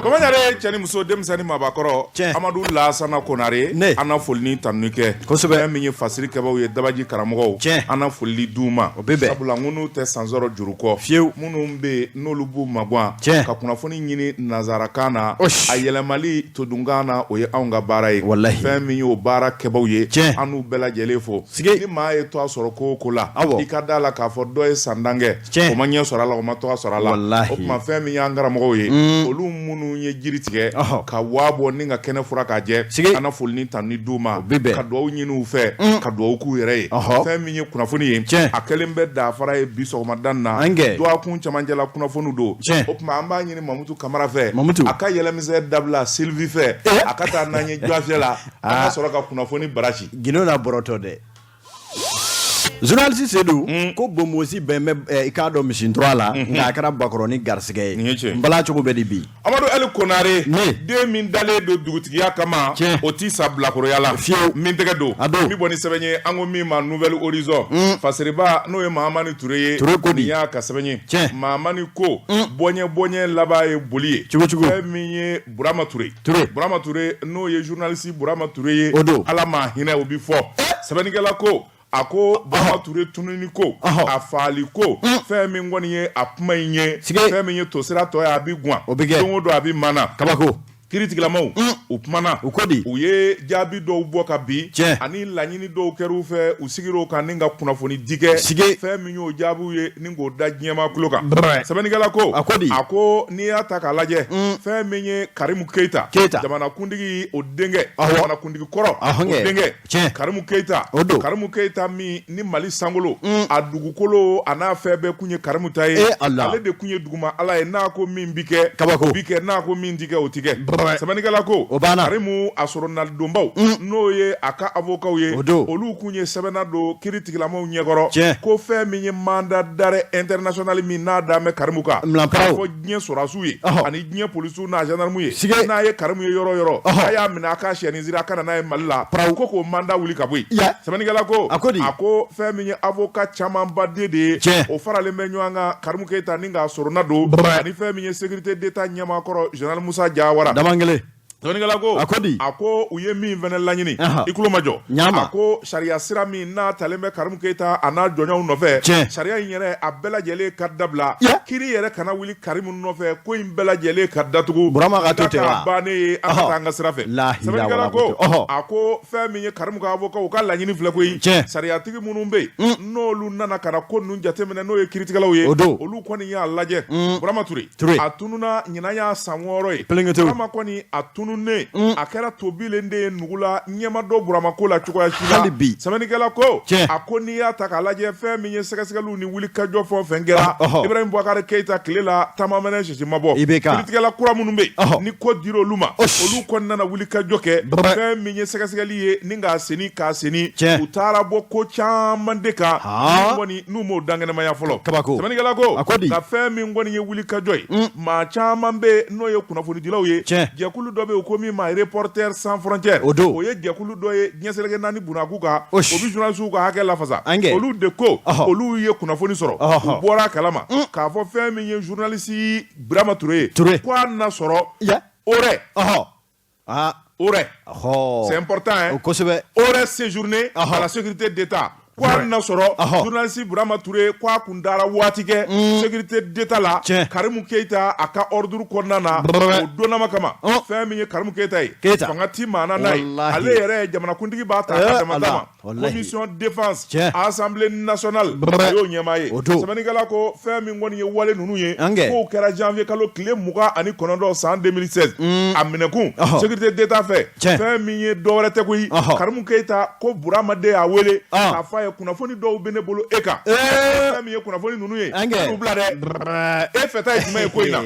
Kɔmare cɛ ni muso, denmisɛnnin, maabakɔrɔ. Tiɲɛ. Amadu Lasana Konare. Ne. An na foli ni tanuni kɛ. Kosɛbɛ. Fɛn min ye fasiri kɛbaw ye, dabaji karamɔgɔw. Tiɲɛ. An na foli d'u ma. O bɛ bɛn. Sabula ŋunu tɛ sansɔrɔ juru kɔ. Fiyewu. Minnu bɛ yen n'olu b'u magan. Tiɲɛ. Ka kunnafoni ɲini nansarakan na. Osi. A yɛlɛmali todunkan na, o ye anw ka baara ye. Walahi. Fɛn min y'o baara kɛbaw ye. Tiɲɛ. An n'u bɛɛ lajɛlen fo. Sigi. Ni maa ye tɔgɔ sɔrɔ ko o ko la. Awɔ. I ka da la k'a fɔ dɔ ye san 10 kɛ. Tiɲɛ. O ma ɲɛ sɔrɔ a la, o ma tɔgɔ sɔrɔ a la. Walahi. O tuma, fɛn min y'an karamɔgɔw ye, olu minnu ye jiri tigɛ ka waa bɔ ni ka kɛnɛ fura k'a jɛ. Sigi. An na foli ni tanuni d'u ma. Bɛ bɛn. Ka dugawu ɲini u fɛ, ka dugawu k'u yɛrɛ ye. Fɛn min ye kunnafoni ye, Tiɲɛ. a kɛlen bɛ dafara ye bi sɔgɔmada in na. An kɛ. Dɔgɔkun camancɛla kunnafoni don. Tiɲɛ. O tuma, an b'a ɲini Mamutu Kamara fɛ. Mamutu. A ka yɛlɛmisɛn dabila Sylvie fɛ. A ka taa n'an ye Jɔfɛ la. An ka sɔrɔ ka kunnafoni barasi. Gindo n'a bɔrɔtɔ dɛ. Journaliste Seydou ko bonbonsi bɛn bɛ i k'a dɔn misitura la, nka a kɛra bakɔrɔnin garisɛgɛ Nin ye ye. tiɲɛ. N bala, cogo bɛ di bi? Amadu Ali Konare. Ne. Den min dalen don dugutigiya kama, Tiɲɛ. o ti sa bilakoroya la. Fiyewu. Min tɛgɛ don. A don. Min bɔ ni sɛbɛn ye, an ko min ma Nouvel Horizon. Fasiriba, n'o ye Mahamani Ture ye. Ture ko di? Nin y'a ka sɛbɛn ye. Tiɲɛ. Mahamani ko bɔɲɛ bɔɲɛ laban ye boli ye. Cogo cogo. Fɛn min ye Burama Ture. Ture. Burama Ture, n'o ye journaliste Burama Ture ye. O don. Ala ma hinɛ, o bi fɔ. Sɛbɛnnikɛla ko, a ko Burama Ture tununi ko, a faali ko, fɛn min kɔni ye a kuma in ye, Sige. fɛn min ye tosira tɔ ye, a bi guwan. O bɛ kɛ. Don o don a bi mana. Kabako. Kiiritigilamaw, u kumana. U ko di? U ye jaabi dɔw bɔ ka bin. Tiɲɛ. Ani laɲini dɔw kɛr'u fɛ, u sigir'o kan ni ka kunnafoni di kɛ. Sige. Fɛn min y'o jaabiw ye ni k'o da diɲɛmaa tulo kan. Brɛ. Sɛbɛnnikɛla ko, A ko di? A ko n'i y'a ta k'a lajɛ, fɛn min ye Karimu Keyita. Keyita. Jamanakuntigi, o denkɛ. Awɔ. Jamanakuntigi kɔrɔ, Ahɔn o kɛ. denkɛ. Tiɲɛ. Karimu Keyita. O don. Karimu Keyita min ni Mali sankolo, a dugukolo, a n'a fɛn bɛɛ kun ye Karimu ta ye. E Ala. Ale de kun ye duguma Ala ye, n'a ko min bi kɛ, Kabako. o bi kɛ, n'a ko min ti kɛ, o ti kɛ. Brɛ. Sɛbɛnnikɛla ko, O banna. Karimu a sɔrɔ nalidonbaw, n'o ye a ka avocat ye, O don. olu kun ye sɛbɛnna don kiiritigilamaw ɲɛkɔrɔ. Tiɲɛ. Ko fɛn min ye mandat d'arrêt international min n'a dan bɛ Karimu kan. Milanparaw. K'a fɔ diɲɛ sɔrɔdasiw ye ani diɲɛ polisiw n'a gendarme ye. Sige. N'a ye Karimu ye yɔrɔ o yɔrɔ, a y'a minɛ, a k'a siyɛni siri, a ka na n'a ye Mali la. Paraw. Ko k'o mandat wuli ka bɔ yen. Ya. Sɛbɛnnikɛla ko, A ko di? A ko fɛn min ye avocat camanba de ye. Tiɲɛ. O faralen bɛ ɲɔgɔn kan Karimu Keyita ni k'a sɔrɔna don. Brɛ. Ani fɛn min ye sécurité d'État ɲɛmaa kɔrɔ, général Musa Jawara. Damankelen. Sɛbɛnnikɛla ko, A ko di? A ko u ye min fana laɲini, i tulo ma jɔ. Ɲama. A ko sariya sira min n'a talen bɛ Karimu Keyita a n'a jɔɲɔgɔnw nɔfɛ, Tiɲɛ. sariya in yɛrɛ a bɛɛ lajɛlen ka dabila. Ya. Kiiri yɛrɛ kana wuli Karimu nɔfɛ, ko in bɛɛ lajɛlen ka datugu. Burama ka to ten wa? K'a bannen ye, an ka taa an ka sira fɛ. Lahi la Sɛbɛnnikɛla wala ko, ko. A ko fɛn min ye Karimu ka avocat, u ka laɲini filɛ koyi. Tiɲɛ. Sariyatigi minnu bɛ yen, n'olu nana ka na ko ninnu jateminɛ, n'o ye kiiritigɛlaw ye, O don. olu kɔni y'a lajɛ. Burama Ture. Ture. A tununa, ɲinan y'a san 6 ye. Pelenketewu. Burama kɔni a tununnen, a kɛra tobilen de ye nugu la, ɲɛma dɔ Burama ko la cogoya si la. Hali bi. Sɛbɛnnikɛla ko, Tiɲɛ. a ko n'i y'a ta k'a lajɛ, fɛn min ye sɛgɛsɛgɛliw ni wulikajɔ fɛn o fɛn kɛra, Ibrahim Boubacar Keïta tile la, taamamɛnɛ sisi ma bɔ. IBK. Kiiritigɛla kura minnu bɛ yen, ni ko dir'olu ma, Osh. olu kɔni nana wulikajɔ kɛ. Brɛ. Fɛn min ye sɛgɛsɛgɛli ye ni k'a seni k'a seni, Tiɲɛ. u taara bɔ ko caman de kan Han. min kɔni n'u m'o dankɛnɛmaya fɔlɔ. Kabako. Sɛbɛnnikɛla ko, A ko di? nka fɛn min kɔni ye wulikajɔ ye, maa caman bɛ yen n'o ye kunnafonidilaw ye. Tiɲɛ. Jɛkulu dɔ bɛ yen ko min ma Reporters sans frontières. O don. O ye jɛkulu dɔ ye diɲɛ seleke naani bunakun kan. Osh. O bɛ journalistes ka hakɛ lafasa. An kɛ. Olu de ko, olu ye kunnafoni sɔrɔ. U bɔra a kalama k'a fɔ fɛn min ye journaliste Burama Ture ye. Ture. Ko a na sɔrɔ. Ya. Aurait. Aurait. C'est important hein. O kosɛbɛ. Aurait séjourné à la sécurité d'État. Ko a na sɔrɔ journaliste Burama Ture, ko a kun dara waati kɛ sécurité d'État la. Tiɲɛ. Karimu Keyita a ka ordre kɔnɔna na. Brɛ. O donnama kama. Fɛn min ye Karimu Keyita ye. Keyita. Fanga ti maa na n'a ye. Walahi. Ale yɛrɛ ye jamanakuntigi b'a ta a ka dama Ala. dama. Walahi. Commission défense. Tiɲɛ. Assemblée nationale. Brɛ. A y'o ɲɛmaa ye. O don. Sɛbɛnnikɛla ko fɛn min kɔni ye wale ninnu ye. An kɛ. K'o kɛra janvier kalo tile 29 san 2016. A minɛkun. Sécurité d'État fɛ. Tiɲɛ. Fɛn min ye dɔwɛrɛ tɛ koyi. Karimu Keyita ko Burama de y'a wele. K'a fɔ a ye kunnafoni dɔw bɛ ne bolo e kan. Fɛn min ye kunnafoni ninnu ye. An kɛ. K'u bila dɛ. Brɛ. E fɛta ye jumɛn ye ko in na?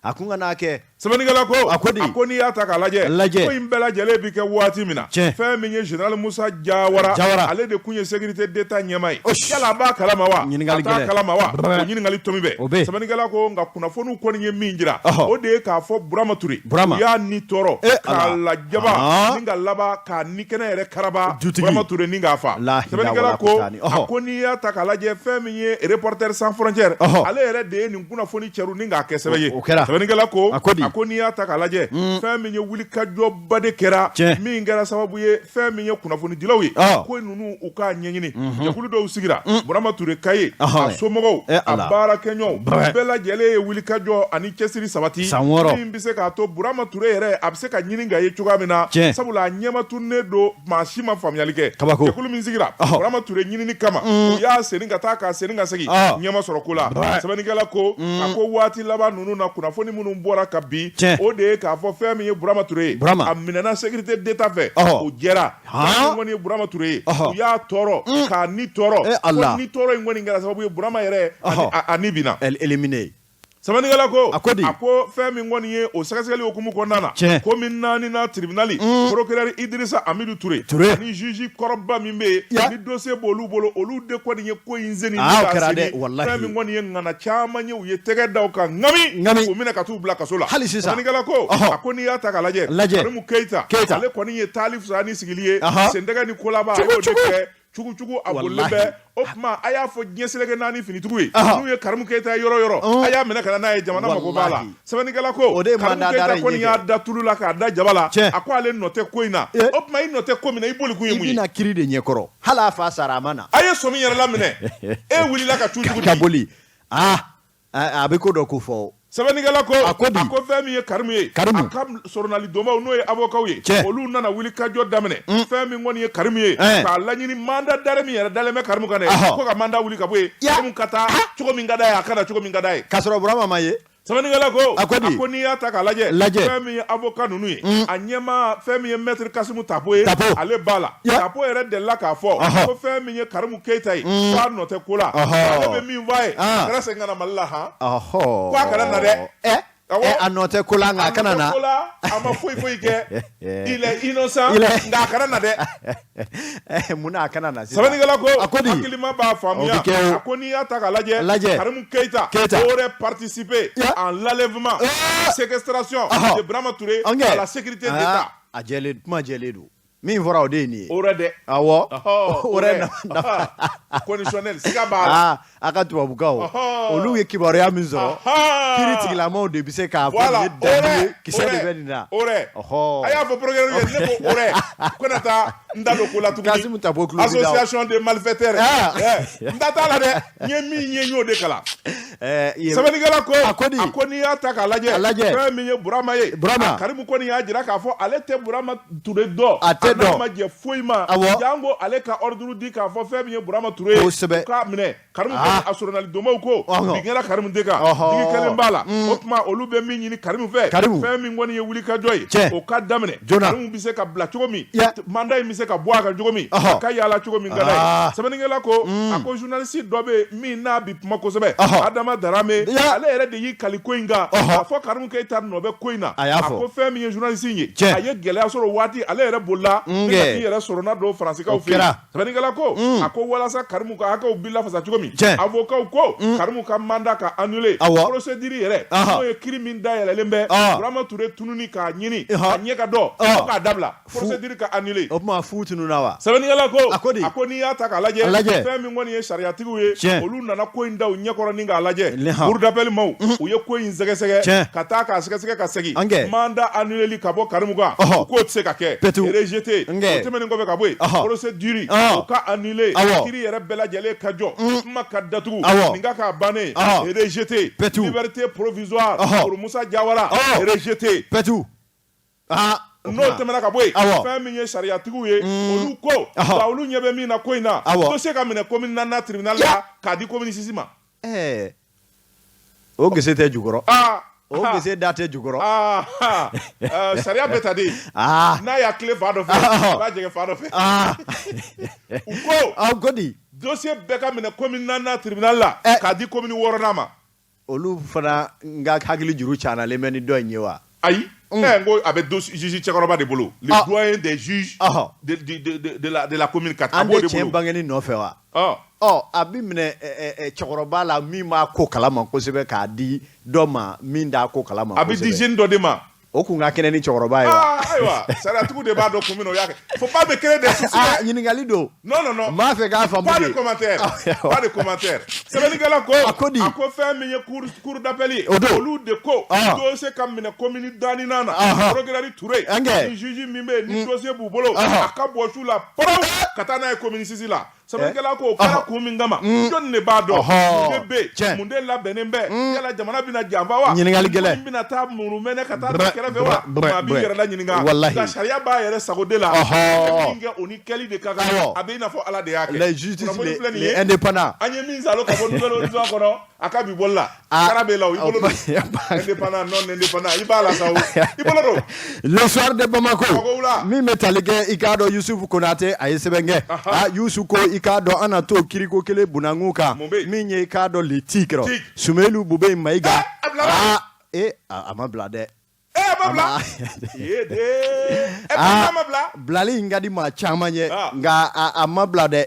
A kun ka n'a kɛ. Sɛbɛnnikɛla ko, A ko di? A ko n'i y'a ta k'a lajɛ, Lajɛ. ko in bɛɛ lajɛlen bɛ kɛ waati min na, Tiɲɛ. fɛn min ye général Musa Jawara, Jawara. ale de kun ye sécurité d'État ɲɛmaa ye. Osh. Yala a b'a kalama wa? Ɲininkali A t'a gɛlɛn. kalama wa? Brɛ. O ɲininkali tomi bɛ. O bɛ. Sɛbɛnnikɛla ko nka kunnafoniw kɔni ye min jira, o de ye k'a fɔ Burama Ture, Burama. u y'a ni tɔɔrɔ, Eh, k'a Ala. lajaba, Han. ni ka laban k'a ni kɛnɛ yɛrɛ karaba, Dutigi. Burama Ture ni k'a fa. La hila Sɛbɛnnikɛla wala ko, kutani. a ko n'i y'a ta k'a lajɛ, fɛn min ye Reporters sans frontières, Ɔhɔ. ale yɛrɛ de ye nin kunnafoni cɛru ni k'a kɛ sɛbɛn ye. O kɛra. Sɛbɛnnikɛla ko A ko di? A ko n'i y'a ta k'a lajɛ, fɛn min ye wulikajɔba de kɛra min kɛra sababu ye fɛn min ye kunnafonidilaw ye ko ninnu u k'a ɲɛɲini. Jɛkulu dɔw sigira, Burama Ture ka ye a somɔgɔw, a baarakɛɲɔgɔnw bɛɛ lajɛlen ye wulikajɔ ani cɛsiri sabati San 6. Min bɛ se k'a to Burama Ture yɛrɛ a bɛ se ka ɲini ka ye cogoya min na, sabula a ɲɛma tununnen don, maa si ma faamuyali kɛ. Kabako. Jɛkulu min sigira Burama Ture ɲinini kama, u y'a senni ka taa k'a senni ka segin, ɲɛ ma sɔrɔ ko la. Sɛbɛnnikɛla ko a ko waati laban ninnu na, kunnafoni minnu bɔra ka bin, o de ye k'a fɔ fɛn min ye Burama Ture ye, a minɛna sécurité d'État fɛ, o jɛra. Fɛn min kɔni ye Burama Ture ye, u y'a tɔɔrɔ k'a ni tɔɔrɔ, ko ni tɔɔrɔ in kɔni kɛra sababu ye Burama yɛrɛ a ni binna. Éliminé. Sɛbɛnnikɛla ko A ko di? A ko fɛn min kɔni ye o sɛgɛsɛgɛli hukumu kɔnɔna na, commune naaninan tribunal, procureur Idrissa Amidu Ture Ture. ani juge kɔrɔba min bɛ yen ni dossier b'olu bolo, olu de kɔni ye ko in seni. Aa, o kɛra dɛ, walahi. Fɛn min kɔni ye ŋana caman ye, u ye tɛgɛ da u kan ŋami Ŋami. u minɛ ka t'u bila kaso la. Hali sisan. Sɛbɛnnikɛla ko a ko n'i y'a ta k'a lajɛ, Lajɛ. Karimu Keyita, Keyita. ale kɔni ye taali fisaya ni sigili ye, sentɛgɛ ni kolaba, a Cugu, y'o de cugu. kɛ cugucugu, a bolilen Walahi. bɛ. O tuma a y'a fɔ diɲɛ seleke naani finitigiw ye, n'u ye Karimu Keyita yɔrɔ yɔrɔ, a y'a minɛ ka na n'a ye, jamana mako b'a la. Walahi. Sɛbɛnnikɛla ko O de ye Karimu mandat Keyita d'arrêt in kɔni ye y'a kɛ. da tulu la k'a da jaba la, a ko ale nɔ tɛ ko in na. O tuma i nɔ tɛ ko min na, i boli kun ye I mun ye? bɛna kiri de ɲɛkɔrɔ. Hali a fa sara, a ma na. A ye sɔmi yɛrɛ laminɛ, e wulila ka cu cogo Ka di? boli. Aa, a bɛ ko dɔ ko fɔ. Sɛbɛnnikɛla ko A ko di? A ko fɛn min ye Karimu ye, Karimu. a ka sɔrɔnali donbaw, n'o ye avocats ye, olu nana wuli ka jɔ daminɛ. Fɛn min kɔni ye Karimu ye, k'a laɲini mandat d'arrêt min yɛrɛ dalen bɛ Karimu kan dɛ, ko ka mandat wuli ka bɔ yen, Karimu ka taa cogo min ka d'a ye, a ka na cogo min ka d'a ye. K'a sɔrɔ Burama ma ye. Sɛbɛnnikɛla ko A ko di? A ko n'i y'a ta k'a lajɛ, Lajɛ. fɛn min ye avocat ninnu ye, a ɲɛmaa fɛn min ye maître Kasimu Tapo ye, Tapo. ale b'a la. Tapo yɛrɛ delila k'a fɔ ko fɛn min ye Karimu Keyita ye, k'a nɔ tɛ ko la. Ale bɛ min fɔ a ye, a kana segin ka na Mali la han. Ko a kana na dɛ. Awɔ. A nɔ tɛ ko la, nka a kana na. Ko la, a ma foyi foyi kɛ. Il est innocent. Nka a kana na dɛ. Mun na a kana na sisan? Sɛbɛnnikɛla ko A ko di? Hakilima b'a faamuya. O bɛ kɛ o. A ko n'i y'a ta k'a lajɛ, Lajɛ. Karimu Keyita Keyita. aurait participé en l'enlèvement, séquestration de Burama Touré à la sécurité d'État. A jɛlen, kuma jɛlen don. Min fɔra, o de ye nin ye. Aurait dɛ. Awɔ. Aurait conditionnel, siga b'a la. Aa, a ka tubabukanw. Olu ye kibaruya min sɔrɔ, kiiri tigilamaw de bɛ se k'a fɔ nin ye dalilu ye, kisɛ de bɛ nin na. Aurait. A y'a fɔ procureur ye, ne ko aurait, ko na taa n da don ko la tuguni. Kasimu Tapo tulo b'i la o. Association des malfaiteurs. N da t'a la dɛ. N ye min ye, n y'o de kalan. Sɛbɛnnikɛla ko A ko di? A ko n'i y'a ta k'a lajɛ, A lajɛ. fɛn min ye Burama ye, Burama. A Karimu kɔni y'a jira k'a fɔ ale tɛ Burama Ture dɔn. A tɛ A n'a dɔn. ma jɛ foyi ma. Jango ale ka ordre di k'a fɔ fɛn min ye Burama Ture ye, u k'a minɛ. Karimu kɔni, a sɔrɔnali donbaw ko bin kɛra Karimu de kan. Digi kelen b'a la. O tuma olu bɛ min ɲini Karimu fɛ, Karimu. fɛn min kɔni ye wulikajɔ ye, o ka daminɛ. Joona. Karimu bɛ se ka bila cogo min, mandat in bɛ se ka bɔ a kan cogo min, a ka yaala cogo min ka d'a ye. Sɛbɛnnikɛla ko a ko journaliste dɔ bɛ yen min n'a bi kuma kosɛbɛ, Adama Darame, ale yɛrɛ de y'i kali ko in kan k'a fɔ Karimu Keyita nɔ bɛ ko in na. A y'a A fɔ. ko fɛn min ye journaliste in ye, a ye gɛlɛya sɔrɔ waati, ale yɛrɛ bolila ni ka t'i yɛrɛ sɔrɔ n'a don Faransikaw O fɛ yen. kɛra. Sɛbɛnnikɛla ko a ko walasa Karimu ka hakɛw bi lafasa cogo min, avocat ko Karimu ka mandat ka annuler, procédure yɛrɛ, n'o ye kiiri min dayɛlɛlen bɛ Burama Ture tununi k'a ɲini a ɲɛ ka dɔn, ko k'a dabila, procédure ka annuler. O tuma fu tununna wa? Sɛbɛnnikɛla ko A ko di? A ko n'i y'a ta k'a lajɛ, A lajɛ. fɛn min kɔni ye sariyatigiw ye, olu nana ko in da u ɲɛkɔrɔ ni k'a lajɛ. Cour d'appel maaw, u ye ko in sɛgɛsɛgɛ ka taa k'a sɛgɛsɛgɛ ka segin, mandat annuleli ka bɔ Karimu kan, u k'o tɛ se ka kɛ, rejeté. O tɛmɛnen kɔfɛ ka bɔ yen, procédure o ka annuler, kiiri yɛrɛ bɛɛ lajɛlen ka jɔ, kuma ka datugu, nin ka k'a bannen, rejeté. Liberté provisoire pour Musa Jawara, rejeté. Pɛtu. N'o tɛmɛna ka bɔ yen, fɛn min ye sariyatigiw ye, olu ko nka olu ɲɛ bɛ min na ko in na, dossier ka minɛ commune naaninan tribunal la k'a di commune 6 ma. O gese tɛ jukɔrɔ. O gese da tɛ jukɔrɔ. Sariya bɛɛ ta de, n'a y'a tile fan dɔ fɛ, a b'a jɛgɛ fan dɔ fɛ. U ko Aw ko di? Dossier bɛɛ ka minɛ commune naaninan tribunal la k'a di commune wɔɔrɔnan ma. Olu fana n ka hakili juru canalen bɛ ni dɔ in ye wa? Ayi, n ko a bɛ juge cɛkɔrɔba de bolo, le doyen des juges de la commune 4, a An b'o tɛ de tiɲɛ bolo. bangeni nɔfɛ wa? Ɔ, a bɛ minɛ cɛkɔrɔba la min b'a ko kalama kosɛbɛ k'a di dɔ ma min t'a ko kalama A bɛ di kosɛbɛ. jeune dɔ de ma. O kun ka kɛnɛ ni cɛkɔrɔba ye wa? Ayiwa. Ayiwa, sariyatigiw de b'a dɔn kun min na o y'a kɛ. Faut pas me créer des soucis. Ah, ɲininkali don. Non, non, non. N b'a fɛ k'a faamu. Pas de commentaire. Pas de commentaire. Sɛbɛnnikɛla ko. A ko di? A ko fɛn min ye cour d'appel ye. O don. Olu de ko. Dossier ka minɛ commune naaninan na. Procureur Touré. An kɛ. Ni juge min bɛ yen ni dossier b'u bolo. A ka bɔ su la pɔrɔw ka taa n'a ye commune 6 la. Sɛbɛnnikɛla ko o kɛra kun min kama. Jɔnni de b'a dɔn? Mun de bɛ yen? Mun de labɛnnen bɛ? Yala jamana bɛna janfa wa? Ɲininkali gɛlɛn. Mun bɛna taa murumɛnɛ ka taa bila kɛrɛfɛ wa? Maa b'i yɛrɛ la ɲininka. Walahi. Nka sariya b'a yɛrɛ sago de la. Min kɛ o ni kɛli de ka kan. A bɛ i n'a fɔ Ala de y'a kɛ. Les justice les indépendants. An ye min salo ka bɔ Nouvel Horizon kɔnɔ. A ka bi bɔli la sara b'e la o, i bolo don indépendant non indépendant i b'a la sa o, i bolo don. Le Soir de Bamako min bɛ tali kɛ i k'a dɔn Yusufu Konate a ye sɛbɛn kɛ aa Yusu ko i k'a dɔn an na to kiriko kelen bunakun kan min ye i k'a dɔn le Tigre Sumelu Bubɛyi Mayiga aa e a ma bila dɛ. E ma bila e ma bila bilali in ka di maa caman ye nka a ma bila dɛ.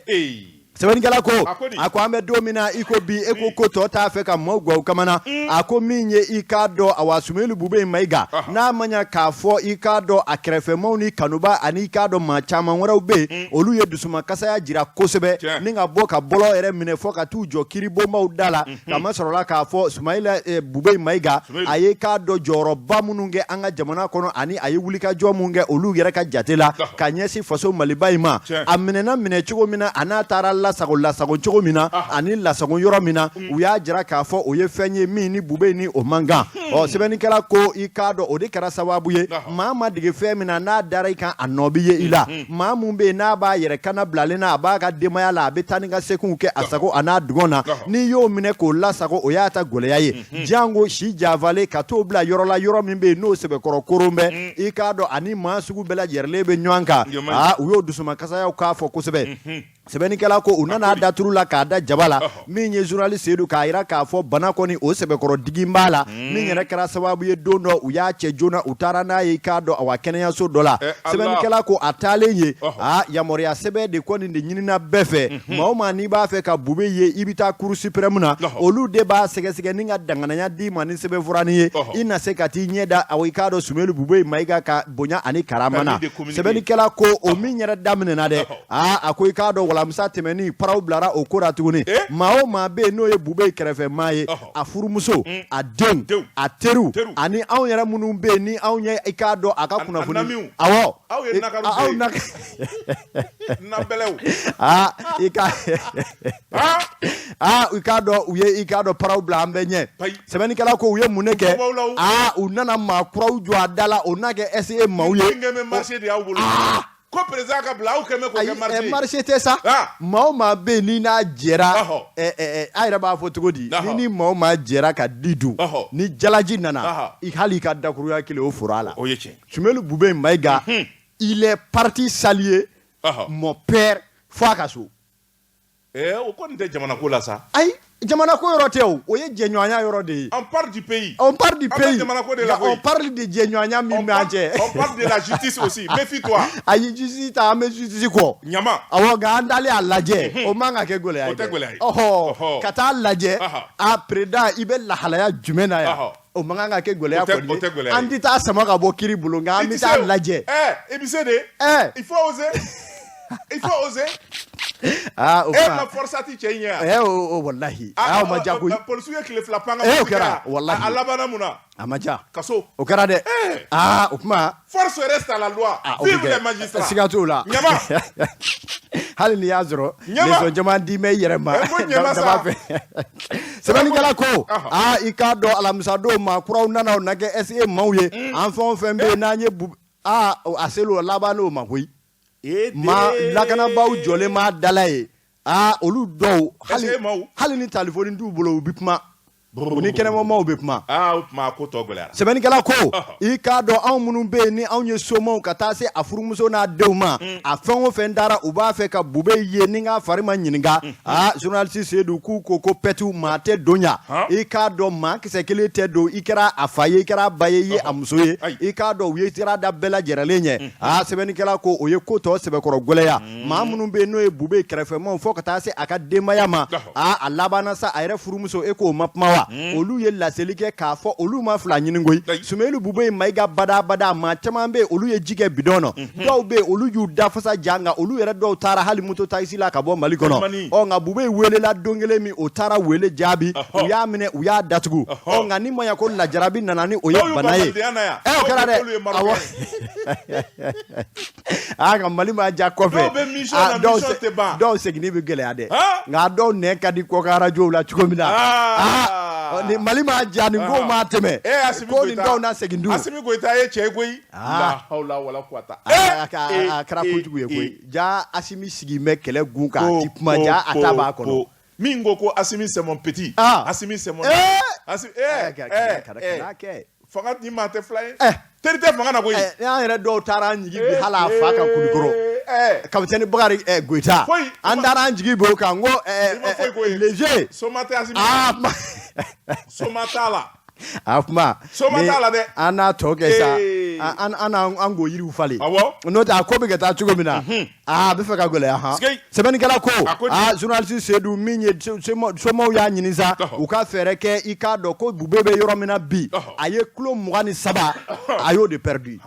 Sɛbɛnnikɛla ko a ko an bɛ don min na i ko bi e ko ko tɔ t'a fɛ ka maaw gwan kamana a ko min ye i k'a dɔn awa Sumelu Bubɛyi Mayiga n'a ma ɲa k'a fɔ i k'a dɔn a kɛrɛfɛmaw ni kanuba ani i k'a dɔn maa caman wɛrɛw bɛ yen olu ye dusumakasaya jira kosɛbɛ ni ka bɔ ka bɔlɔ yɛrɛ minɛ fɔ ka t'u jɔ kiribonbaw da la k'a masɔrɔla k'a fɔ Sumayila Bubɛyi Mayiga a ye k'a dɔn jɔyɔrɔba minnu kɛ an ka jamana kɔnɔ ani a ye wulikajɔ minnu kɛ olu yɛrɛ ka jate la ka ɲɛsin faso Maliba in ma a minɛna minɛ cogo min na a n'a taara lasago lasago cogo min na ani lasago yɔrɔ min na u y'a jira k'a fɔ o ye fɛn ye min ni Bubɛyi ni o man kan. Ɔ sɛbɛnnikɛla ko i k'a dɔn o de kɛra sababu ye maa ma dege fɛn min na n'a dara i kan a nɔ bɛ ye i la. Maa min bɛ yen n'a b'a yɛrɛ kana bilalen na a b'a ka denbaya la a bɛ taa ni ka seginw kɛ a sago a n'a dungɔ na n'i y'o minɛ k'o lasago o y'a ta gɛlɛya ye janko si janfalen ka t'o bila yɔrɔ la yɔrɔ min bɛ yen n'o sɛbɛkɔrɔ koron bɛ i k'a dɔn ani maa sugu bɛɛ lajɛlen bɛ ɲɔgɔn kan aa u y'o dusumakasaya k'a fɔ kosɛbɛ. Sɛbɛnnikɛla ko u nana da turu la k'a da jaba la min ye journaliste Seyidu k'a jira k'a fɔ bana kɔni o sɛbɛkɔrɔ digi b'a la min yɛrɛ kɛra sababu ye don dɔ u y'a cɛ joona u taara n'a ye i k'a dɔn awa kɛnɛyaso dɔ la sɛbɛnnikɛla ko a taalen ye aa yamaruya sɛbɛn de kɔni de ɲinina bɛɛ fɛ maa o maa n'i b'a fɛ ka Bube ye i bɛ taa cour suprême na olu de b'a sɛgɛsɛgɛ ni ka danganaya d'i ma ni sɛbɛnfura nin ye i na se ka t'i ɲɛ da awa i k'a dɔn Sumelu Bubɛyi Mayiga ka bonya ani karama na sɛbɛnnikɛla ko o min yɛrɛ daminɛna dɛ aa a ko i k'a dɔn walamisa tɛmɛnin paraw bilara o ko la tuguni maa o maa bɛ yen n'o ye Bubɛyi kɛrɛfɛ maa ye a furumuso a denw a teriw ani anw yɛrɛ minnu bɛ yen ni anw ye i k'a dɔn a ka kunnafoni awɔ aw na aa i ka aa i k'a dɔn u ye i k'a dɔn paraw bila an bɛɛ ɲɛ sɛbɛnnikɛla ko u ye mun de kɛ aa u nana maa kuraw jɔ a da la o na kɛ SE maaw ye ko président ka bila aw kɛmɛ k'o kɛ marché ye. Marché tɛ sa. Maa o maa bɛ yen ni n'a jɛra a yɛrɛ b'a fɔ cogo di ni ni maa o maa jɛra ka di dun ni jalaji nana i hali i ka dakuruya kelen o foro a la. O ye tiɲɛ. Sumelu Bubɛyi Mayiga il est parti saluer mon père fo a ka so. O kɔni tɛ jamana ko la sa. Ayi jamana ko yɔrɔ tɛ o, o ye jɛɲɔgɔnya yɔrɔ de ye. On parle du pays. On parle du pays. An bɛ jamana ko de la koyi. On parle de jɛɲɔgɔnya min b'an cɛ. On parle de la justice aussi. Méfie-toi. Ayi justice ta an bɛ justice kɔ. Ɲama. Awɔ nka an taalen a lajɛ o man ka kɛ gɛlɛya ye. O tɛ gɛlɛya ye. Ɔhɔ ka taa lajɛ a président i bɛ lahalaya jumɛn na yan. O man kan ka kɛ gɛlɛya kɔni ye. O tɛ gɛlɛya ye. An tɛ taa sama ka bɔ kiri bolo nka an bɛ taa lajɛ. Ɛɛ i bɛ se de. Ɛɛ. Il faut oser. Il faut oser. Aa o E ma forçat cɛ in ye wa? Ɛ o walahi. Aa o ma diya koyi. Polisiw ye tile 2 pan ka o kɛra walahi. A labanna mun na? A ma diya. Kaso. O kɛra dɛ. Aa o tuma. Force reste à la loi. Vive les magistrats. Siga t'o la. Ɲama. Hali n'i y'a sɔrɔ. Ɲama. Leçon caman d'i ma i yɛrɛ ma. Ko ɲama sa. Sɛbɛnnikɛla ko aa i k'a dɔn alamisadon maa kuraw nana o na kɛ SE maaw ye an fɛn o fɛn bɛ yen n'an ye aa a sel'o laban n'o ma koyi. Maa lakanabaaw jɔlen b'a da la yen aa olu dɔw hali ni talifoni t'u bolo u bɛ kuma u ni kɛnɛmamaaw bɛ kuma sɛbɛnnikɛla ko i k'a dɔn anw minnu bɛ yen ni anw ye somaw ka taa se a furumuso n'a denw ma a fɛn o fɛn dara u b'a fɛ ka Bube ye ni k'a fari ma ɲininka aa journaliste Seyidu k'u ko ko pɛtu maa tɛ don yan i k'a dɔn maa kisɛ kelen tɛ don i kɛra a fa ye i kɛra a ba ye i ye a muso ye i k'a dɔn u ye sira da bɛɛ lajɛrɛlen ɲɛ aa sɛbɛnnikɛla ko o ye ko tɔ sɛbɛkɔrɔ gɛlɛya maa minnu bɛ yen n'o ye Bube kɛrɛfɛmaw fo ka taa se a ka denbaya ma aa a labanna sa a yɛrɛ furumuso e k'o ma kuma wa saba olu ye laseli kɛ k'a fɔ olu ma fila ɲini koyi. Sumeyilu Bubɛyi Mayiga badabada, maa caman bɛ yen olu ye ji kɛ bidɔn nɔ, dɔw bɛ yen olu y'u da fasa ja, nka olu yɛrɛ dɔw taara hali moto taxi la ka bɔ Mali kɔnɔ. Ɔ nka Bubɛyi welela don kelen min, o taara wele jaabi, u y'a minɛ, u y'a datugu. Ɔ nka ni ma ɲa ko lajarabi nana ni o ye bana ye, o kɛra dɛ. Awɔ, aa nka Mali ma ja kɔfɛ, dɔw seginni bɛ gɛlɛya dɛ, nka dɔw nɛn ka di kɔkan arajow la cogo min na, aa ni Mali ma ja, nin ko ma tɛmɛ ko nin dɔw na segin dun. Asimi Goyita ye cɛ ye koyi. La hawla wala quwata. A kɛra kojugu ye koyi. Ja Asimi sigi bɛ kɛlɛ gun kan, a ti kuma, ja a ta b'a kɔnɔ. Min ko ko Asimi c'est mon petit, Asimi c'est mon Asimi, fanga ni maa tɛ fila ye, teri tɛ fanga na koyi. An yɛrɛ dɔw taara an jigi bin hali a fa kan Kulukɔrɔ, capitaine Bakari Goyita, an taara an jigi bin o kan, n ko léger. Soma tɛ Asimi na, soma t'a la. A kuma soma t'a la dɛ. An n'a tɔ kɛ sa, an an k'o yiriw falen, n'o tɛ a ko bɛ ka taa cogo min na, aa a bɛ fɛ ka gɛlɛya. Han, sɛbɛnnikɛla ko aa journaliste Sedu, min ye somaw y'a ɲini sa, u ka fɛɛrɛ kɛ. I k'a dɔn ko Bube bɛ yɔrɔ min na bi, a ye kilo 23, a y'o de perdu.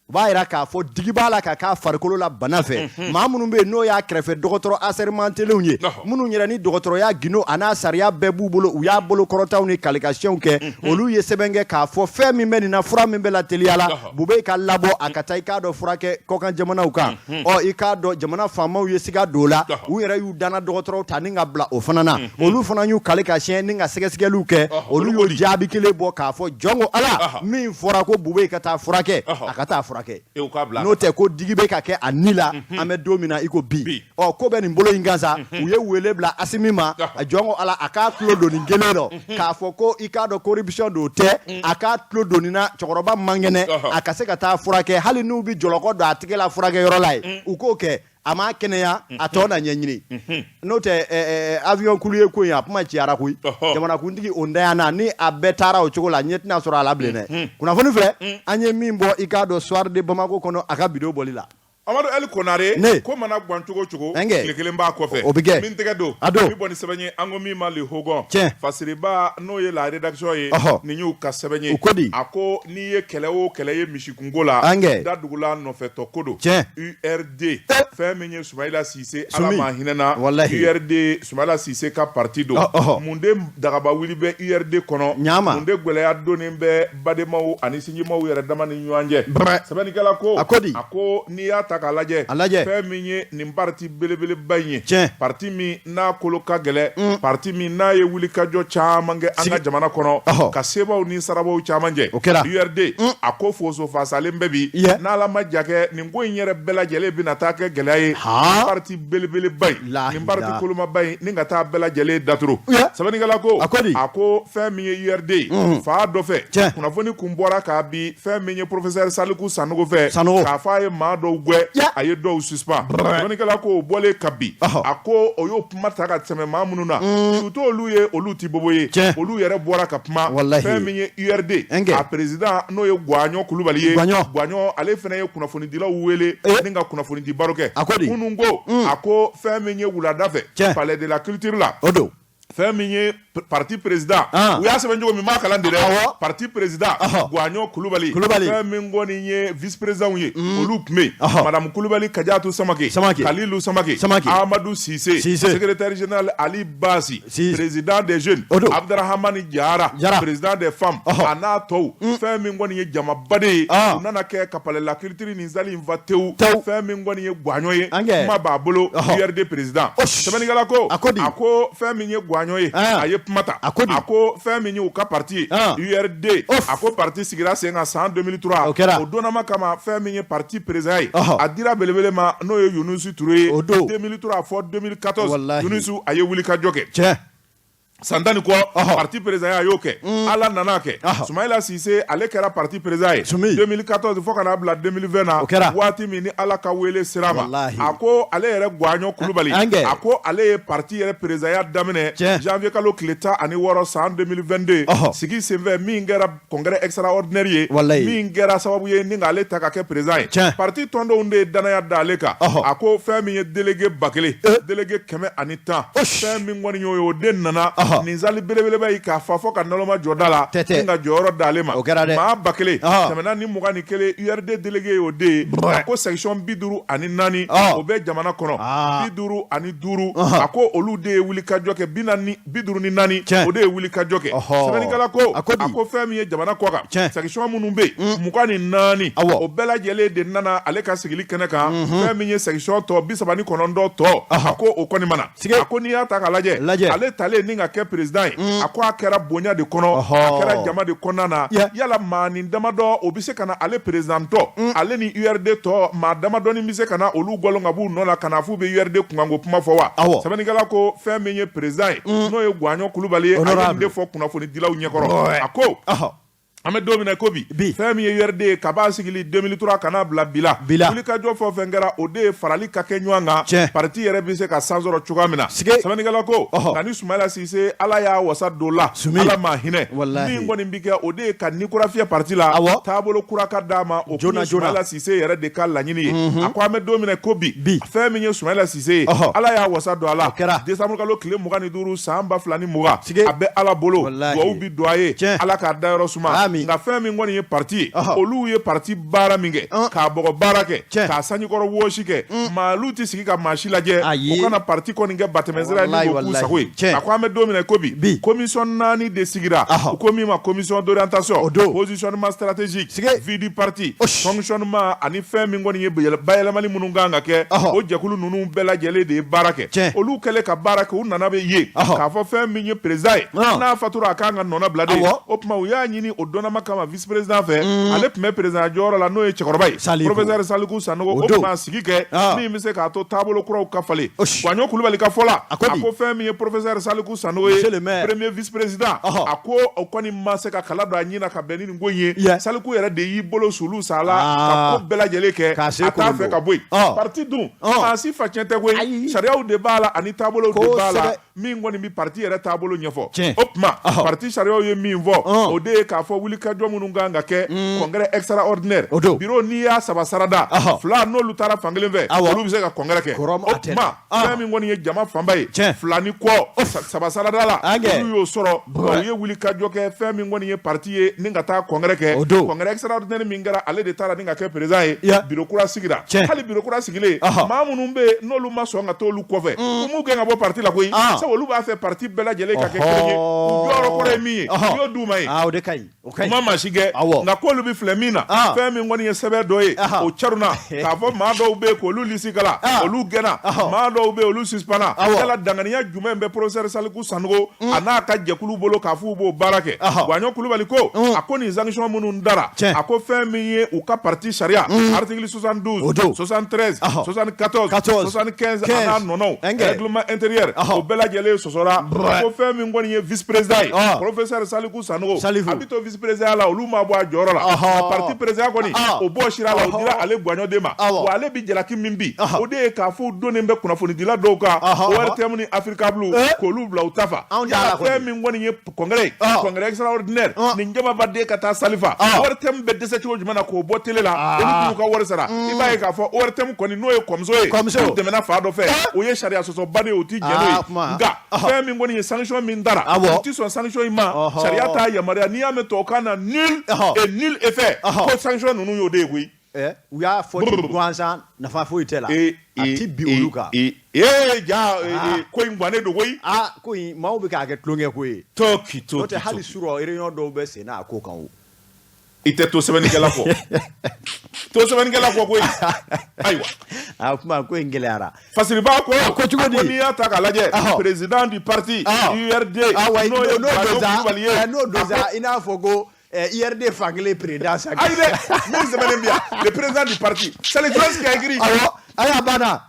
U b'a jira k'a fɔ digi b'a la ka k'a farikolo la bana fɛ. Maa minnu bɛ yen n'o y'a kɛrɛfɛ dɔgɔtɔrɔ asɛrimantelenw ye, minnu yɛrɛ ni dɔgɔtɔrɔya gindo a n'a sariya bɛɛ b'u bolo, u y'a bolo kɔrɔtaw ni kalikasiyɛnw kɛ, olu ye sɛbɛn kɛ k'a fɔ fɛn min bɛ nin na, fura min bɛ la teliya la, Bube ka labɔ a ka taa, i k'a dɔn, furakɛ kɔkan jamanaw kan. Ɔ i k'a dɔn jamana faamaw ye siga don o la, u yɛrɛ y'u danna dɔgɔtɔrɔw ta ni ka bila o fana na, olu fana y'u kali ka siɲɛ ni ka sɛgɛsɛgɛliw kɛ, olu y'o jaabi kelen bɔ k'a fɔ jɔn ko Ala, min fɔra ko Bube ka taa furakɛ, a ka taa furakɛ, n'o tɛ ko digi bɛ ka kɛ a ni la an bɛ don min na i ko bi. Ɔ ko bɛ nin bolo in kan sa, u ye wele bila Asimi ma, jɔn ko Ala, a k'a tulo don nin kelen dɔ k'a fɔ ko i k'a dɔn corruption don tɛ, a k'a tulo don nin na, cɛkɔrɔba man kɛnɛ, a ka se ka taa furakɛ, hali n'u bɛ jɔlɔkɔ don a tigɛ la furakɛyɔrɔ la yen, u k'o kɛ, a m'a kɛnɛya, a tɔ na ɲɛɲini. N'o tɛ avion kulu ye ko in, a kuma cayara koyi. Jamanakuntigi o ntanyana, ni a bɛɛ taara o cogo la, ɲɛ tɛna sɔrɔ a la bilen dɛ. Kunnafoni filɛ an ye min bɔ, i k'a dɔn, Soir de Bamako kɔnɔ, a ka bidon bɔli la. Amadu Ali Konare, ne ko mana gan cogo cogo, tile kelen b'a kɔfɛ, o bɛ kɛ. Min tɛgɛ don, a don bɛ bɔ ni sɛbɛn ye, an ko min ma Le Hogon. Tiɲɛ. Fasiriba, n'o ye la rédaction ye, nin y'u ka sɛbɛn ye. U ko di? A ko n'i ye kɛlɛ o kɛlɛ ye misikunko la, Ankɛ. Dadugula nɔfɛtɔ ko don. Tiɲɛ. URD, fɛn min ye Sumayila Sise, Ala Sumi. ma hinɛna, Walahi. URD, Sumayila Sise ka parti don. Mun de dagaba wuli bɛ URD kɔnɔ? Ɲama. Mun de gɛlɛya donnen bɛ badenmaw ani sinjimaw yɛrɛ dama ni ɲɔgɔn cɛ? Sɛbɛnnikɛla ko, A ko di? A ko n'i y'a ta k'a lajɛ, A lajɛ. Fɛn min ye nin parti belebeleba in ye, Tiɲɛ. Parti min n'a kolo ka gɛlɛn, parti min n'a ye wulikajɔ caman kɛ an ka jamana kɔnɔ, ka sebaw ni sarabaw caman jɛ, O kɛra. URD, a ko foso fasalen bɛ bi, n'Ala ma ja kɛ, nin ko in yɛrɛ bɛɛ lajɛlen bɛna taa kɛ gɛlɛya ye, parti belebeleba in, nin parti kolomaba in, ni ka taa bɛɛ lajɛlen daturu. Sɛbɛnnikɛla ko, A ko di? A ko fɛn min ye URD ye, fa dɔ fɛ, kunnafoni kun bɔra k'a bi fɛn min ye professeur Saliku Sanogo fɛ, Sanogo. K'a fɔ a ye maa dɔw gɛn, a ye dɔw suspend. Sɛbɛnnikɛla ko o bɔlen ka bi, a ko o y'o kuma ta ka tɛmɛ maa minnu na, surtout olu ye, olu tɛ bobo ye, olu yɛrɛ bɔra ka kuma. Walahi. Fɛn min ye URD, a président, n'o ye Guwaɲɔ Kulubali ye, Guwaɲɔ, ale fana ye kunnafonidilaw wele ni ka kunnafonidi baro kɛ. A ko di? Kunun ko, a ko fɛn min ye wulada fɛ, Palais de la culture la, o don. Fɛn min ye parti président, u y'a sɛbɛn cogo min, n b'a kalan de dɛ, parti président Guwaɲɔ Kulubali, fɛn min kɔni ye vice président ye, olu tun bɛ yen, madame Kulubali Kajatu Samake, Kalilu Samake, Amadu Sise, secrétaire général Ali Basi, président des jeunes, Abdurahamani Jara, président des femmes, a n'a tɔw, fɛn min kɔni ye jamaba de ye, u nana kɛ ka Palais de la culture nin salle in fa tewu. Fɛn min kɔni ye Guwaɲɔ ye, kuma b'a bolo, URD président. Sɛbɛnnikɛla ko, a ko di? A ko fɛn min ye Guwaɲɔ ye, a ye kuma ta. A ko di? A ko fɛn min ye u ka parti ye, URD, a ko parti sigira sen kan san 2003. O kɛra. O donnama kama, fɛn min ye parti président ye, a dira belebele ma, n'o ye Yunusu Ture ye. O don. 2003 fɔ 2014, Walahi. Yunusu a ye wulikajɔ kɛ. Tiɲɛ. San 10 ni kɔ, parti président a y'o kɛ. Ala nana kɛ, Sumayila Sise ale kɛra parti président ye 2014 fo ka n'a bila 2020 na, O kɛra. Waati min ni Ala ka wele sera a ma, Walahi. A ko ale yɛrɛ Guwaɲɔ Kulubali, Ankɛ. A ko ale ye parti yɛrɛ présidentya daminɛ janvier kalo tile 16 san 2022, sigi senfɛ min kɛra congrès extraordinaire ye, Walahi. Min kɛra sababu ye ni k'ale ta ka kɛ président ye. Parti tɔndenw de ye danaya da ale kan. A ko fɛn min ye délégué 1000, délégué 110, fɛn min kɔni y'o ye, o de nana. Nin salle belebeleba in k'a fa fɔ ka naloma jɔ da la, ni ka jɔyɔrɔ d'ale ma. O kɛra dɛ. Maa 1421 URD délégué y'o de ye. A ko section 54, o bɛ jamana kɔnɔ, 55, a ko olu de ye wulikajɔ kɛ, 54, o de ye wulikajɔ kɛ. Sɛbɛnnikɛla ko, a ko fɛn min ye jamana kɔkan, section minnu bɛ yen, 24, o bɛɛ lajɛlen de nana ale ka sigili kɛnɛ kan. Fɛn min ye section tɔ 39 tɔ, a ko o kɔni ma na. A ko n'i y'a ta k'a lajɛ, lajɛ, ale talen ni ka kɛ président ye, a ko a kɛra bonya de kɔnɔ, a kɛra jama de kɔnɔna na. Yala maa nin damadɔ, o bɛ se ka na ale président tɔ, ale ni URD tɔ maa damadɔnin bɛ se ka na olu gɔlɔn ka b'u nɔ la ka na f'u bɛ URD kunkanko kuma fɔ wa? Sɛbɛnnikɛla ko fɛn min ye président ye, n'o ye Guwaɲɔ Kulubali ye, a ye nin de fɔ kunnafonidilaw ɲɛkɔrɔ. A ko an bɛ don min na ko bi, fɛn min ye URD ye, kab'a sigili 2003 ka n'a bila bi la, wulikajɔ fɛn o fɛn kɛra, o de ye farali ka kɛ ɲɔgɔn kan, parti yɛrɛ bɛ se ka san sɔrɔ cogoya min na. Sɛbɛnnikɛla ko nka ni Sumayila Sise, Ala y'a wasa don la, Ala ma hinɛ, min kɔni bɛ kɛ, o de ye ka ni kura fiyɛ parti la, taabolo kura ka d'a ma, o tun ye Sumayila Sise yɛrɛ de ka laɲini ye. A ko an bɛ don min na ko bi, fɛn min ye Sumayila Sise ye, Ala y'a wasa don a la, décembre kalo tile 25 san 2020, a bɛ Ala bolo, dugawu bɛ don a ye, Ala k'a dayɔrɔ suma. Nka fɛn min kɔni ye parti ye, olu ye parti baara min kɛ, k'a bɔgɔ baara kɛ, k'a sanjikɔrɔ wɔsi kɛ, maalu tɛ sigi ka maa si lajɛ o kana parti kɔni kɛ batɛmɛsira ye ni k'o k'u sago ye. A ko an bɛ don min na ko bi, commission 4 de sigira, u ko min ma commission d'orientation, positionnement stratégique, vie du parti, fonctionnement, ani fɛn min kɔni ye bayɛlɛmali minnu kan ka kɛ, o jɛkulu ninnu bɛɛ lajɛlen de ye baara kɛ. Olu kɛlen ka baara kɛ, u nana bɛ ye k'a fɔ fɛn min ye président ye, n'a fatura, a kan ka nɔnabila de. O tuma u y'a ɲini o dɔnnama kama vice président fɛ, ale tun bɛ président jɔyɔrɔ la, n'o ye cɛkɔrɔba ye, professeur Saliku Sanogo. O tuma sigi kɛ min bɛ se k'a to taabolo kuraw ka falen. Guwaɲɔ Kulubali ka fɔ la, a ko fɛn min ye professeur Saliku Sanogo ye, premier vice président, a ko o kɔni ma se ka kala don a ɲin na ka bɛn ni nin ko in ye. Saliku yɛrɛ de y'i bolo sulu sa la ka ko bɛɛ lajɛlen kɛ, a t'a fɛ ka bɔ yen. Parti dun, maa si facɛn tɛ koyi, sariyaw de b'a la ani taabolow de b'a la min kɔni bɛ parti yɛrɛ taabolo ɲɛfɔ. O tuma parti sariyaw ye min fɔ, o de ye k'a fɔ wulikajɔ minnu kan ka kɛ, congrès extraordinaire, bureau n'i y'a saba sarada fila, n'olu taara fankelen fɛ, olu bɛ se ka congrès kɛ. O tuma fɛn min kɔni ye jama fanba ye, fila ni kɔ saba sarada la, olu y'o sɔrɔ. U ye wulikajɔ kɛ, fɛn min kɔni ye parti ye ni ka taa congrès kɛ. Congrès extraordinaire min kɛra, ale de taara ni ka kɛ président ye. Bureau kura sigira. Hali bureau kura sigilen, maa minnu bɛ yen n'olu ma sɔn ka t'olu kɔfɛ, u m'u gɛn ka bɔ parti la koyi, sabu olu b'a fɛ parti bɛɛ lajɛlen ka kɛ kelen ye. U jɔyɔrɔ kɔrɔ ye min ye, u y'o d'u ma yen. O de ka ɲi. U ma maa si gɛn, nka k'olu bɛ filɛ min na, fɛn min kɔni ye sɛbɛn dɔ ye, o carunna k'a fɔ maa dɔw bɛ yen k'olu lisi kala, olu gɛnna, maa dɔw bɛ yen, olu suspendra. Yala danganiya jumɛn bɛ professeur Saliku Sanogo a n'a ka jɛkulu bolo k'a f'u b'o baara kɛ? Guwaɲɔ Kulubali ko, a ko nin sanction minnu dara, a ko fɛn min ye u ka parti sariya article 72, 73, 74, 75 a n'a nɔnɔw, règlement intérieur, o bɛɛ lajɛlen sɔsɔra. A ko fɛn min kɔni ye vice président ye, professeur Saliku Sanogo, a bɛ to vice président la, olu ma bɔ a jɔyɔrɔ la. Parti président kɔni, o bɔ sira la, o dira ale Guwaɲɔ de ma. Wa ale bɛ jalaki min bi, o de ye k'a fɔ u donnen bɛ kunnafonidila dɔw kan, ORTM ni Africable, k'olu bila u ta fa. Fɛn min kɔni ye congrès ye, congrès extraordinaire, nin jamabaden ka taa salle fa, ORTM bɛ dɛsɛ cogo jumɛn na k'o bɔ télé la, olu t'u ka wari sara? I b'a ye k'a fɔ ORTM kɔni, n'o ye kɔmuso ye, u tɛmɛna fan dɔ fɛ, o ye sariya sɔsɔba de ye, u ti jɛn n'o ye. Nka fɛn min kɔni ye sanction min dara, u ti sɔn sanction in ma. Sariya t'a yamaruya. N'i y'a mɛn tubabukan na nul et nul effet, ko sanction ninnu y'o de ye koyi. U y'a fɔ ten gansan, nafa foyi tɛ la, a ti bin olu kan. Ee ja, ko in gannen don koyi. Aa, ko in, maaw bɛ k'a kɛ tulonkɛ ko ye. Toki to. N'o tɛ, hali surɔ réunion dɔw bɛ sen na a ko kan o. I tɛ to sɛbɛnnikɛla kɔ, to sɛbɛnnikɛla kɔ koyi. Ayiwa. A kuma ko in gɛlɛyara. Fasiriba ko ko cogo di? Ko n'i y'a ta k'a lajɛ, président du parti URD, n'o ye n'o Kulubali ye, n'o don sa, i n'a fɔ ko URD fankelen président sa. Ayi dɛ, min sɛbɛnnen bi yan, le président du parti, c'est le journaliste qui a écrit. Awɔ, ayi, a banna.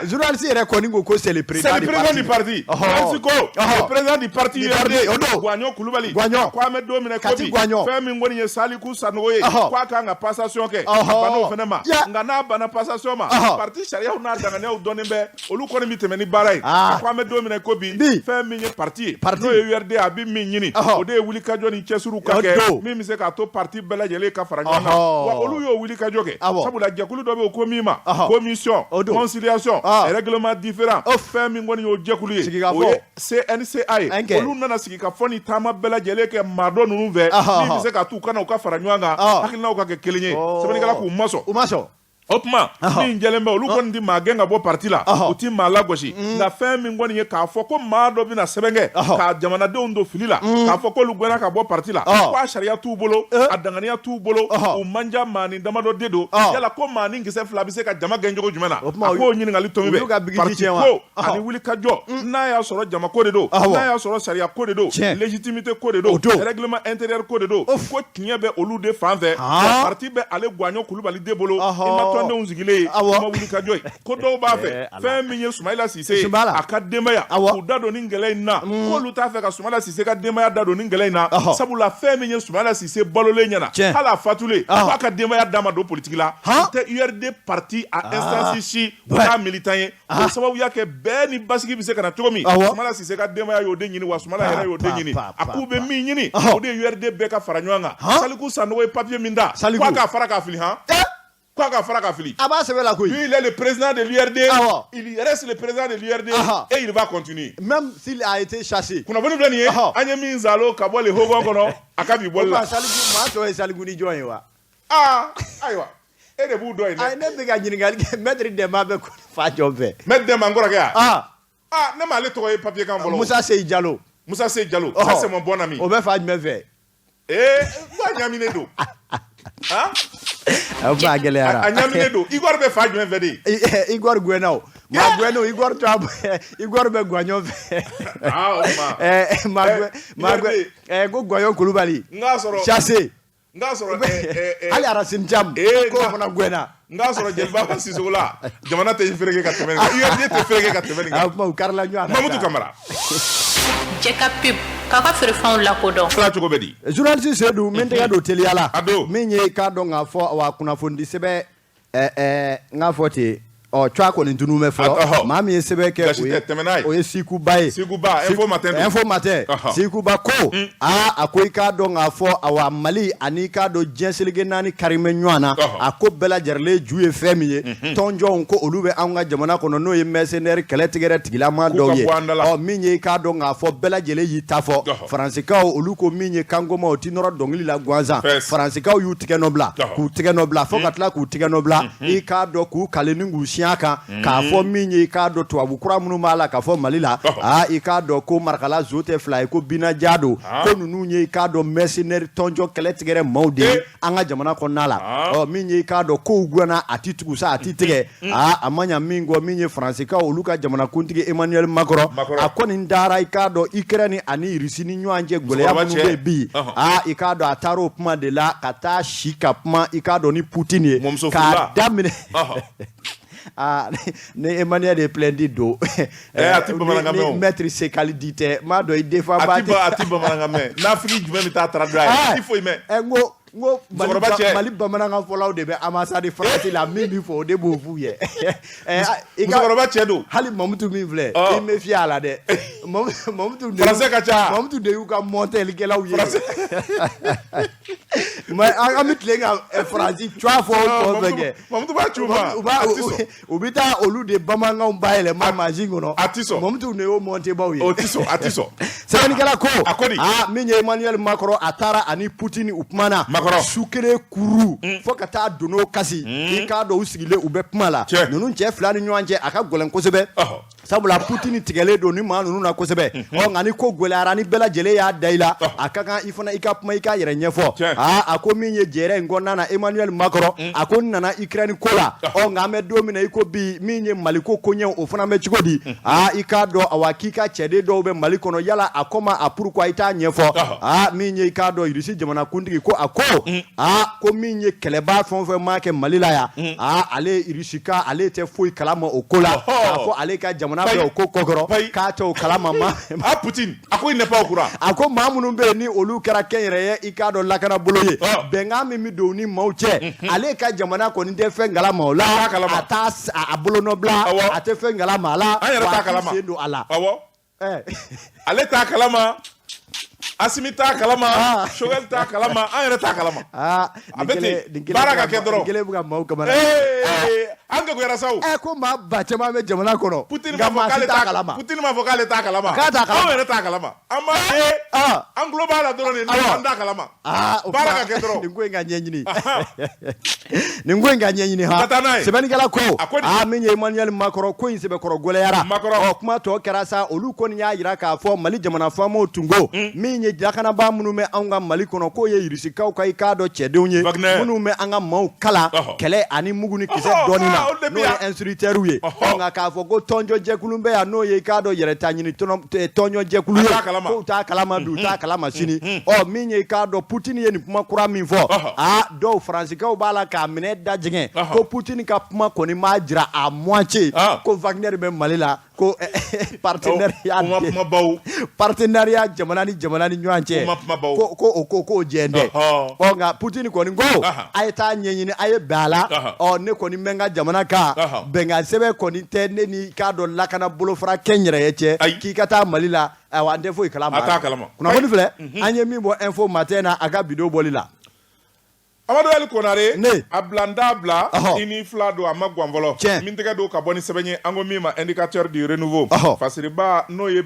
Journaliste yɛrɛ kɔni ko ko c'est le président. C'est le président du parti. Journaliste ko le président du parti URD, Guwaɲɔ Kulubali. Guwaɲɔ. Ko an bɛ don min na ko bi, fɛn min kɔni ye Saliku Sanogo ye, k'a kan ka passation kɛ, a banna o fana ma. Nka n'a banna passation ma, parti sariyaw n'a danganiyaw dɔnnen bɛ, olu kɔni bɛ tɛmɛ ni baara ye. A ko an bɛ don min na ko bi, fɛn min ye parti ye, n'o ye URD, a bɛ min ɲini, o de ye wulikajɔ ni cɛsiriw ka kɛ min bɛ se k'a to parti bɛɛ lajɛlen ka fara ɲɔgɔn kan. Wa olu y'o wulikajɔ kɛ, sabula jɛkulu dɔ bɛ yen, o ko min ma commission conciliation. convention règlement différend fɛn min kɔni y'o jɛkulu ye, o ye CNCA ye. Olu nana sigi ka fɔ ni taama bɛɛ lajɛlen kɛ maa dɔ ninnu fɛ min bɛ se ka t'u kana u ka fara ɲɔgɔn kan, hakilinaw ka kɛ kelen ye. Sɛbɛnnikɛla k'u ma sɔn. U ma sɔn. O tuma min jɛlen bɛ, olu kɔni tɛ maa gɛn ka bɔ parti la, u tɛ maa lagosi. Nka fɛn min kɔni ye k'a fɔ ko maa dɔ bɛna sɛbɛn kɛ ka jamanadenw don fili la, k'a fɔ k'olu gɛnna ka bɔ parti la, ko a sariya t'u bolo, a danganiya t'u bolo, u man ca, maanin damadɔ de don. Yala ko maanin kisɛ fila bɛ se ka jama gɛn cogo jumɛn na? A k'o ɲininkali tomi bɛ parti ko ani wuli ka jɔ, n'a y'a sɔrɔ jama ko de don, n'a y'a sɔrɔ sariya ko de don, légitimité ko de don, règlement intérieur ko de don, ko tiɲɛ bɛ olu de fan fɛ. Parti bɛ ale Gwaɲɔ Kulubali de bolo. I ma tɔndenw sigilen ye, i ma wuli ka jɔ ye, ko dɔw b'a fɛ fɛn min ye Sumayila Sise ye, a ka denbaya, k'u da don nin kɛlɛ in na. K'olu t'a fɛ ka Sumayila Sise ka denbaya da don nin kɛlɛ in na, sabula fɛn min ye Sumayila Sise balolen ɲɛna, hali a fatulen, k'a ka denbaya da ma don politiki la. U tɛ URD parti a instance si, u t'a militant ye. O sababuya kɛ bɛɛ ni basigi bɛ se ka na cogo min, Sumayila Sise ka denbaya y'o de ɲini, wa Sumayila yɛrɛ y'o de ɲini. A k'u bɛ min ɲini, o de ye URD bɛɛ ka fara ɲɔgɔn kan. Saliku Sanogo ye papier min da, k'a ka fara k'a fili, han, k'a ka fara k'a fili. A b'a sɛbɛn la koyi. Lui, il est le président de l'URD, il reste le président de l'URD et il va continuer même s'il a été chassé. Kunnafoni filɛ nin ye, an ye min zalo ka bɔ Le Hogon kɔnɔ, a ka bi bɔli la. Saliku, maa tɔ ye Saliku ni jɔn ye wa? Aa, ayiwa, e de b'u dɔn yen dɛ. Ayi, ne bɛ ka ɲininkali kɛ. Maître Dɛnba bɛ fa jɔn fɛ? Maître Dɛnba, n kɔrɔkɛ ya? Aa, ne m'ale tɔgɔ ye papier kan fɔlɔ. Musa Seyi Jalo. Musa Seyi Jalo, ça c'est mon bon ami. O bɛ fa jumɛn fɛ? Ee, n ko a ɲaaminen don. Han? A fa gɛlɛyara. A ɲaaminen don. Igor bɛ fa jumɛn fɛ de? Igor gɛnna o. Maa gɛnna o, Igor to a Igor bɛ Gwaɲɔ fɛ. Aa, o tuma. Maa gɛn, maa gɛn, ko Gwaɲɔ Kulubali. N k'a sɔrɔ. Chassé. N k'a sɔrɔ. Hali Arasini Jam. K'o fana gɛnna. N k'a sɔrɔ Jeliba Sisoko la, jamana tɛ fereke ka tɛmɛ nin kan, URD tɛ fereke ka tɛmɛ nin kan. O tuma u karila ɲɔgɔn na. Mamutu Kamara. Jɛ ka pub k'aw ka feerefɛnw lakodɔn. Fila cogo bɛ di? Journaliste Seydou, min tɛgɛ don teliya la. A don. Min ye k'a dɔn k'a fɔ wa kunnafonidi sɛbɛn, n k'a fɔ ten, ɔ cogoya kɔni tunun bɛ fɔlɔ. Maa min ye sɛbɛn kɛ, o ye Sikuba ye. Sikuba, Info Matin. Info Matin. Sikuba ko aa, a ko i k'a dɔn k'a fɔ awa Mali ani i k'a dɔn diɲɛ seleke naani kari bɛ ɲɔgɔn na. A ko bɛɛ lajɛlen ju ye fɛn min ye, tɔnjɔnw ko olu bɛ anw ka jamana kɔnɔ, n'o ye mercenaire kɛlɛ tigɛrɛ tigilama dɔw ye. Ɔ min ye i k'a dɔn k'a fɔ bɛɛ lajɛlen y'i ta fɔ. Faransikaw olu ko min ye kankoma, o tɛ nɔrɔ dɔnkili la gansan. Faransikaw y'u tigɛ nɔ bila, k'u tigɛ nɔ bila, fo ka tila k'u tigɛ nɔ bila, i k'a dɔn k'u kale ni k'u siɲɛ kan k'a fɔ min ye i k'a dɔn tubabu kura minnu b'a la k'a fɔ Mali la, aa, i k'a dɔn ko marakala zo tɛ fila ye, ko binaja don, ko ninnu ye i k'a dɔn mercenaire tɔnjɔ kɛlɛ tigɛrɛ maaw de ye an ka jamana kɔnɔna la. Ɔ min ye i k'a dɔn kow ganna, a tɛ tugu sa, a tɛ tigɛ. Aa, a ma ɲa min kɔ, min ye Faransikaw olu ka jamanakuntigi Emmanuel Macron, a kɔni taara i k'a dɔn Ukraine ani Russie ni ɲɔgɔn cɛ gɛlɛya minnu bɛ yen bi, aa, i k'a dɔn a taara o kuma de la ka taa si ka kuma i k'a dɔn ni Poutine ye k'a daminɛ. Aa, ni Emmanuel de plainte don, a tɛ bamanankan mɛn o. Maître Sekali di tɛ, n b'a dɔn i défend a tɛ bamanankan mɛn. Nafigi jumɛn bɛ taa traduire a ye? A tɛ foyi mɛn. N ko n ko Mali bamanankan fɔlaw de bɛ ambassade France la, min bɛ fɔ o de b'o f'u ye. Musokɔrɔba cɛ don. Hali Mamutu min filɛ, i méfier a la dɛ. Mamutu de français ka ca. Mamutu de y'u ka montelikɛlaw ye. Mais an bɛ tilen ka Faransi tɔgɔ fɔ o fɛn kɛ. Mamutu b'a ci u ma. U bɛ taa olu de bamanankanw bayɛlɛma mansin kɔnɔ. A tɛ sɔn. Mamutu de y'o montebaw ye. O tɛ sɔn, a tɛ sɔn. Sɛbɛnnikɛla ko. A ko di? Aa, min ye Emmanuel Macron, a taara ani Poutine u kumana. Macron. Su kelen kuru. Fo ka taa dono kasi. I k'a dɔn u sigilen u bɛ kuma la. Cɛ. Ninnu cɛ fila ni ɲɔgɔn cɛ, a ka gɛlɛn kosɛbɛ. Sabula Poutine tigɛlen don ni maa ninnu na kosɛbɛ. Ɔ nka ni ko gɛlɛyara, ni bɛɛ lajɛlen y'a da i la, a ka kan i fana i ka kuma, i k'a yɛrɛ ɲɛfɔ. Aa, a ko min ye jɛrɛ in kɔnɔna na, Emmanuel Macron, a ko n nana Ukraine ko la. Ɔ nka an bɛ don min na i ko bi, min ye Mali ko koɲɛ, o fana bɛ cogo di? Aa, i k'a dɔn awa k'i ka cɛden dɔw bɛ Mali kɔnɔ, yala a comment, a pourquoi, i t'a ɲɛfɔ. Aa, min ye i k'a dɔn Russie jamanakuntigi ko, a ko aa, ko min ye kɛlɛba fɛn o fɛn maa kɛ Mali la yan, aa, ale Russie ka ale tɛ foyi kalama o ko la, k'a fɔ ale ka jamana bɛ o ko kɔkɔrɔ, k'a tɛ o kalama ma. A Poutine a ko il n'est pas au courant. A ko maa minnu bɛ yen ni olu kɛra kɛnyɛrɛye i k'a dɔn lakana bolo ye, bɛnkan min bɛ don u ni maaw cɛ, ale ka jamana kɔni tɛ fɛn kalama o la, a t'a a bolonɔbila, a tɛ fɛn kalama a la, an yɛrɛ t'a kalama, sen don a la. Ale t'a kalama, Asimi t'a kalama, Choguel t'a kalama, an yɛrɛ t'a kalama. A bɛ ten, baara ka kɛ dɔrɔn. Nin kelen bɛ ka maaw kamana. An kekuyara sa o. Ɛ, ko maa ba caman bɛ jamana kɔnɔ. Poutine nka m'a fɔ maa si k'ale t'a t'a kalama. Poutine m'a fɔ k'ale t'a kalama. K'a t'a kalama. Anw yɛrɛ t'a kalama. An b'a ye. Ah. An tulo b'a la dɔrɔn de, Awɔ. an t'a kalama. Aa, o Baara kuma- ka kɛ dɔrɔn. Nin ko in ka ɲɛɲini. Nin ko in ka ɲɛɲini ha. Ka taa n'a ye. Sɛbɛnnikɛla ko. A ko di? Aa, min ye Emmanuel Macron ko in sɛbɛkɔrɔ gɛlɛyara. Macron. Ɔ, kuma tɔ kɛra sa, olu kɔni y'a jira k'a fɔ Mali jamana faamaw tun ko min ye lakanabaa minnu bɛ anw ka Mali kɔnɔ k'o ye Irisikaw ka i k'a dɔn cɛdenw ye. Wagner. Minnu bɛ an ka maaw kalan kɛlɛ ani mugu ni kisɛ dɔnni na. Olu de bɛ N'o ye yan. instructeurs ye. Nka k'a fɔ ko tɔnjɔjɛkulu bɛ yan n'o ye i k'a dɔn yɛrɛta ɲini tɔnjɔjɛkulu ye. A t'a kalama. K'u t'a kalama bi, u t'a kalama sini. Ɔ, min ye i k'a dɔn Poutine ye nin kuma kura min fɔ, aa, dɔw Faransikaw b'a la k'a minɛ dajɛgɛ ko Poutine ka kuma kɔni m'a jira à moitié ko Wagner bɛ Mali la, ko partenariat Kuma kuma baw. partenariat jamana ni jamana ni ɲɔgɔn cɛ. Kuma kuma baw. Ko o ko k'o jɛn tɛ. Ɔ, nka Poutine kɔni ko a ye taa ɲɛɲini, a ye bɛn a la. Ɔ, ne kɔni bɛ n ka jamana kan, bɛnkan sɛbɛn kɔni tɛ ne ni k'a dɔn lakana bolofara kɛnyɛrɛye cɛ Ayi. k'i ka taa Mali la. Ayiwa, an tɛ foyi kalama. A t'a kalama. Kunnafoni filɛ, an ye min bɔ Info Matin na a ka vidéo bɔli la. Amadu Ali Konare. Ne. A bila n t'a bila. I ni fila don, a ma gan fɔlɔ. Min tɛgɛ don ka bɔ ni sɛbɛn ye, an ko min ma Indicateur du Renouveau. Fasiriba n'o ye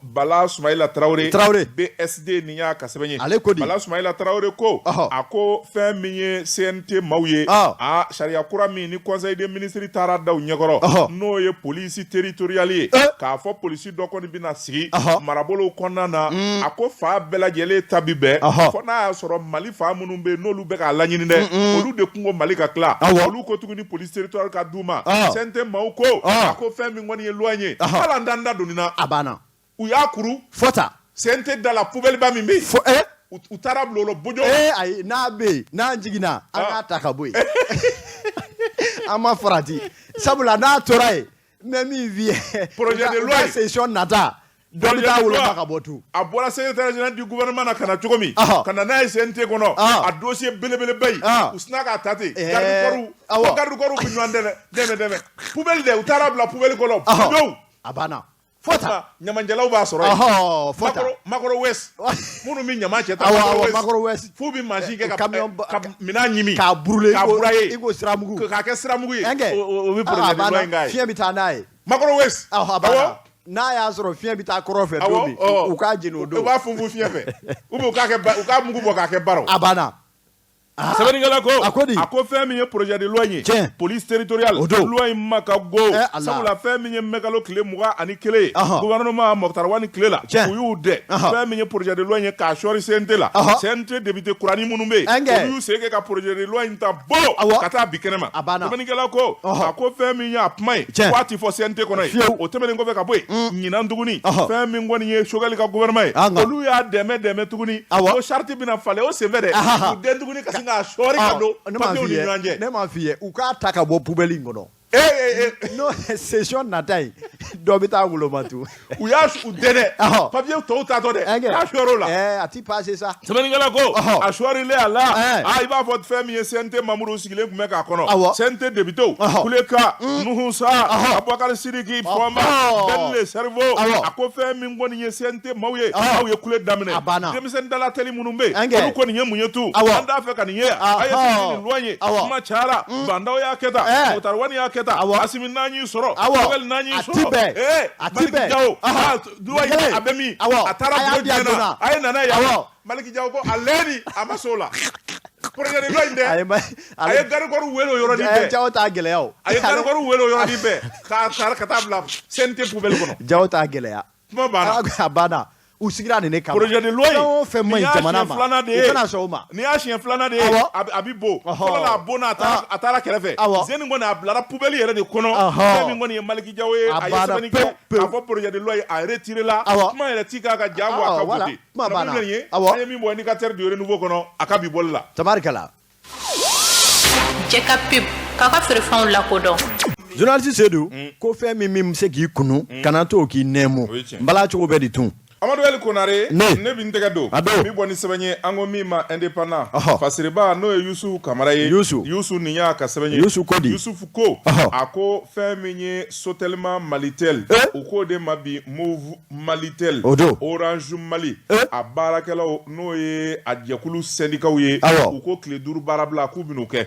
Bala Sumayila Tarawele. Tarawele. BSD nin y'a ka sɛbɛn ye. Ale ko di? Bala Sumayila Tarawele ko. A ko fɛn min ye CNT maaw ye. A sariya kura min ni Conseil des ministres taara da u ɲɛkɔrɔ. N'o ye police territoriale ye. K'a fɔ polisi dɔ kɔni bɛna sigi marabolow kɔnɔna na. A ko fan bɛɛ lajɛlen ta bi bɛn. Fo n'a y'a sɔrɔ Mali fan minnu bɛ yen n'olu bɛ k'a laɲini dɛ, olu de kun ko Mali ka tila. Olu ko tuguni police territoriale ka d'u ma. CNT maaw ko a ko fɛn min kɔni ye loi in ye, hali an t'an da don nin na. A banna. U y'a kuru. Fɔta. CNT da la poubelle ba min bɛ yen. Fo U taara bila o la bojo. Ayi, n'a bɛ yen, n'an jiginna, an k'a ta ka bɔ yen. An ma farati. Sabula n'a tora yen, n bɛ min f'i ye. Projet de loi. Session nata. Dɔ bɛ taa woloma ka bɔ tun. A bɔra secrétaire général du gouvernement na ka na cogo min, ka na n'a ye CNT kɔnɔ, a dossier belebeleba in, u sinna k'a ta ten. Garde corps, ko garde corps bɛ ɲɔgɔn dɛmɛ dɛmɛ dɛmɛ. Poubelle dɛ, u taara bila poubelle kɔnɔ. Bojow. A banna. Fɔta. Ɲamanjɛlaw b'a sɔrɔ yen. Fɔta. Makɔrɔ West. Minnu bɛ ɲaman cɛ ta. Awɔ, Makɔrɔ West. F'u bɛ mansin kɛ ka minɛn ɲimi. K'a brûler. K'a broyer. I ko siramugu. K'a kɛ siramugu ye. O bɛ projet de loi in k'a ye. Fiɲɛ bɛ taa n'a ye. Makɔrɔ West. A banna. N'a y'a sɔrɔ fiɲɛ bɛ taa kɔrɔn fɛ don min, u k'a jeni o don. U b'a funfun fiɲɛ fɛ. Ou bien u k'a kɛ u k'a mugu bɔ k'a kɛ bara. A banna. Sɛbɛnnikɛla ko, A ko di? A ko fɛn min ye projet de loi in ye. Tiɲɛ. Police territoriale. O don. Loi in ma ka go. Ala. Sabula fɛn min ye mɛkalo tile 21 ye. Gouvernement Moctar Ouane tile la. Tiɲɛ. U y'u dɛ. Fɛn min ye projet de loi in ye k'a sɔri CNT la. CNT député kuranin minnu bɛ yen. Olu y'u sen kɛ ka projet de loi in ta bo. Ka taa bi kɛnɛ ma. A banna. Sɛbɛnnikɛla ko. A ko fɛn min ye a kuma ye. Tiɲɛ. K'a ti fɔ CNT kɔnɔ yen. Fiyewu. O tɛmɛnen kɔfɛ ka bɔ yen. Ɲinan tuguni. Fɛn min kɔni ye Choguel ka gouvernement ye. Olu y'a dɛmɛ dɛmɛ tuguni. Ko charte bɛna falen o senfɛ dɛ. U den tuguni ka sin k'a sɔɔri ka don papiyew ni ɲɔgɔn cɛ. Ne m'a f'i ye, u k'a ta ka bɔ poubelle in kɔnɔ. N'o session nata yen, dɔ bɛ taa woloma tun. U y'a u dɛnɛ. Papiye tɔw taatɔ dɛ. K'a sɔɔri o la. A ti passer sa. Sɛbɛnnikɛla ko a sɔɔrilen a la. Aa, i b'a fɔ fɛn min ye CNT membre sigilen tun bɛ k'a kɔnɔ. CNT député Kuleka, Nuhu Sa, Abubakar Sidiki Fɔnba, Ben le cerveau. A ko fɛn min kɔni ye CNT maaw ye, aw ye kule daminɛ. A banna. Denmisɛnnin dalatɛli minnu bɛ yen, olu kɔni ye mun ye tun? An t'a fɛ ka nin ye yan. A ye sigi nin loi in ye. Kuma cayara. Bah N'Daw y'a kɛ tan. Moctar Ouane y'a kɛ tan. Assimi n'an y'i sɔrɔ. Choguel n'an y'i sɔrɔ. A ti bɛn. A ti Malick bɛn. Diaw. Loi in a bɛ min? A taara bulon jumɛn na? A ye na n'a ye yan. Malick Diaw ko a lɛni a ma s'o la. Projet de loi in dɛ. A ye garde corps wele o yɔrɔnin bɛɛ. Diaw t'a gɛlɛya o. A ye garde corps wele o yɔrɔnin bɛɛ k'a ta ka taa bila CNT poubelle kɔnɔ. Diaw t'a gɛlɛya. Kuma banna. A banna. U sigira nin de kama. Projet de loi in. Fɛn o fɛn man ɲi jamana ma. U kana sɔn o ma. Nin y'a siɲɛ filanan de ye. A bɛ bon. Fɔlɔ la a bonna a taara kɛrɛfɛ. Sen in kɔni a bilara poubelle yɛrɛ de kɔnɔ. Fɛn min kɔni ye Malick Diaw ye. A ye sɛbɛnni kɛ k'a fɔ projet de loi in a retiré la. Kuma yɛrɛ ti k'a kan jango a ka voter. Kuma banna. Nin ye an ye min bɔ Indicateur du Renouveau kɔnɔ a ka bi bɔli la. Tabarikala. Jɛ ka pub k'a ka feerefɛnw lakodɔn. Journaliste Seydou, ko fɛn min bɛ se k'i kunu, kana to k'i nɛɛmu. O ye tiɲɛ. N bala cogo bɛ di tun? Amadu Ali Konare ne bɛ n tɛgɛ don n bɛ bɔ ni sɛbɛn ye an ko min ma Indépendant fasiriba n'o ye Yusufu Kamara ye Yusu nin y'a ka sɛbɛn ye Yusu ko Yusufu ko a ko fɛn min ye Sotelma Malitel u k'o de ma bi Moov Malitel o don Orange Mali a baarakɛlaw n'o ye a jɛkulu sɛndikaw ye u ko tile 5 baarabila k'u bɛn'o kɛ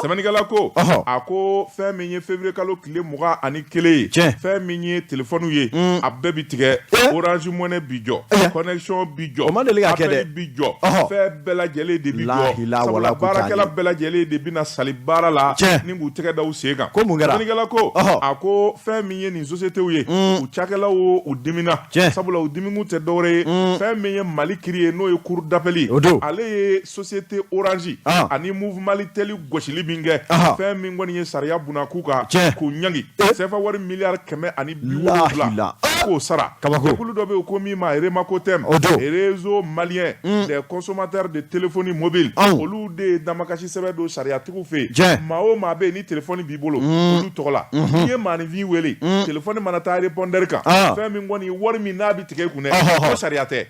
sɛbɛnnikɛla ko a ko fɛn min ye février kalo tile 21 ye fɛn min ye telefɔniw ye a bɛɛ bi tigɛ Orange Money bi jɔ connexion bi jɔ appel bi jɔ fɛn bɛɛ lajɛlen de bi jɔ sabula baarakɛla bɛɛ lajɛlen de bɛna sali baara la ni k'u tɛgɛ da u sen kan sɛbɛnnikɛla ko a ko fɛn min ye nin sociétéw ye u cakɛlaw u dimina sabula u dimikun tɛ dɔwɛrɛ ye fɛn min ye Mali kiri ye n'o ye cour d'appel ye ale ye société Orange ani Moov Malitel gosili min kɛ fɛn min kɔni ye sariya bunna k'u kan k'u ɲangi sefa wari miliyari 170 k'o sara jɛkulu dɔ bɛ yen ko min ma Remacotem réseau malien des consommateurs de téléphonie mobile olu de ye damakasi sɛbɛn don sariyatigiw fɛ yen maa o maa bɛ yen ni telefɔni b'i bolo olu tɔgɔ la n'i ye maaninfin wele telefɔni mana taa répondeur kan fɛn min kɔni wari min n'a bɛ tigɛ i kun dɛ ko sariya tɛ.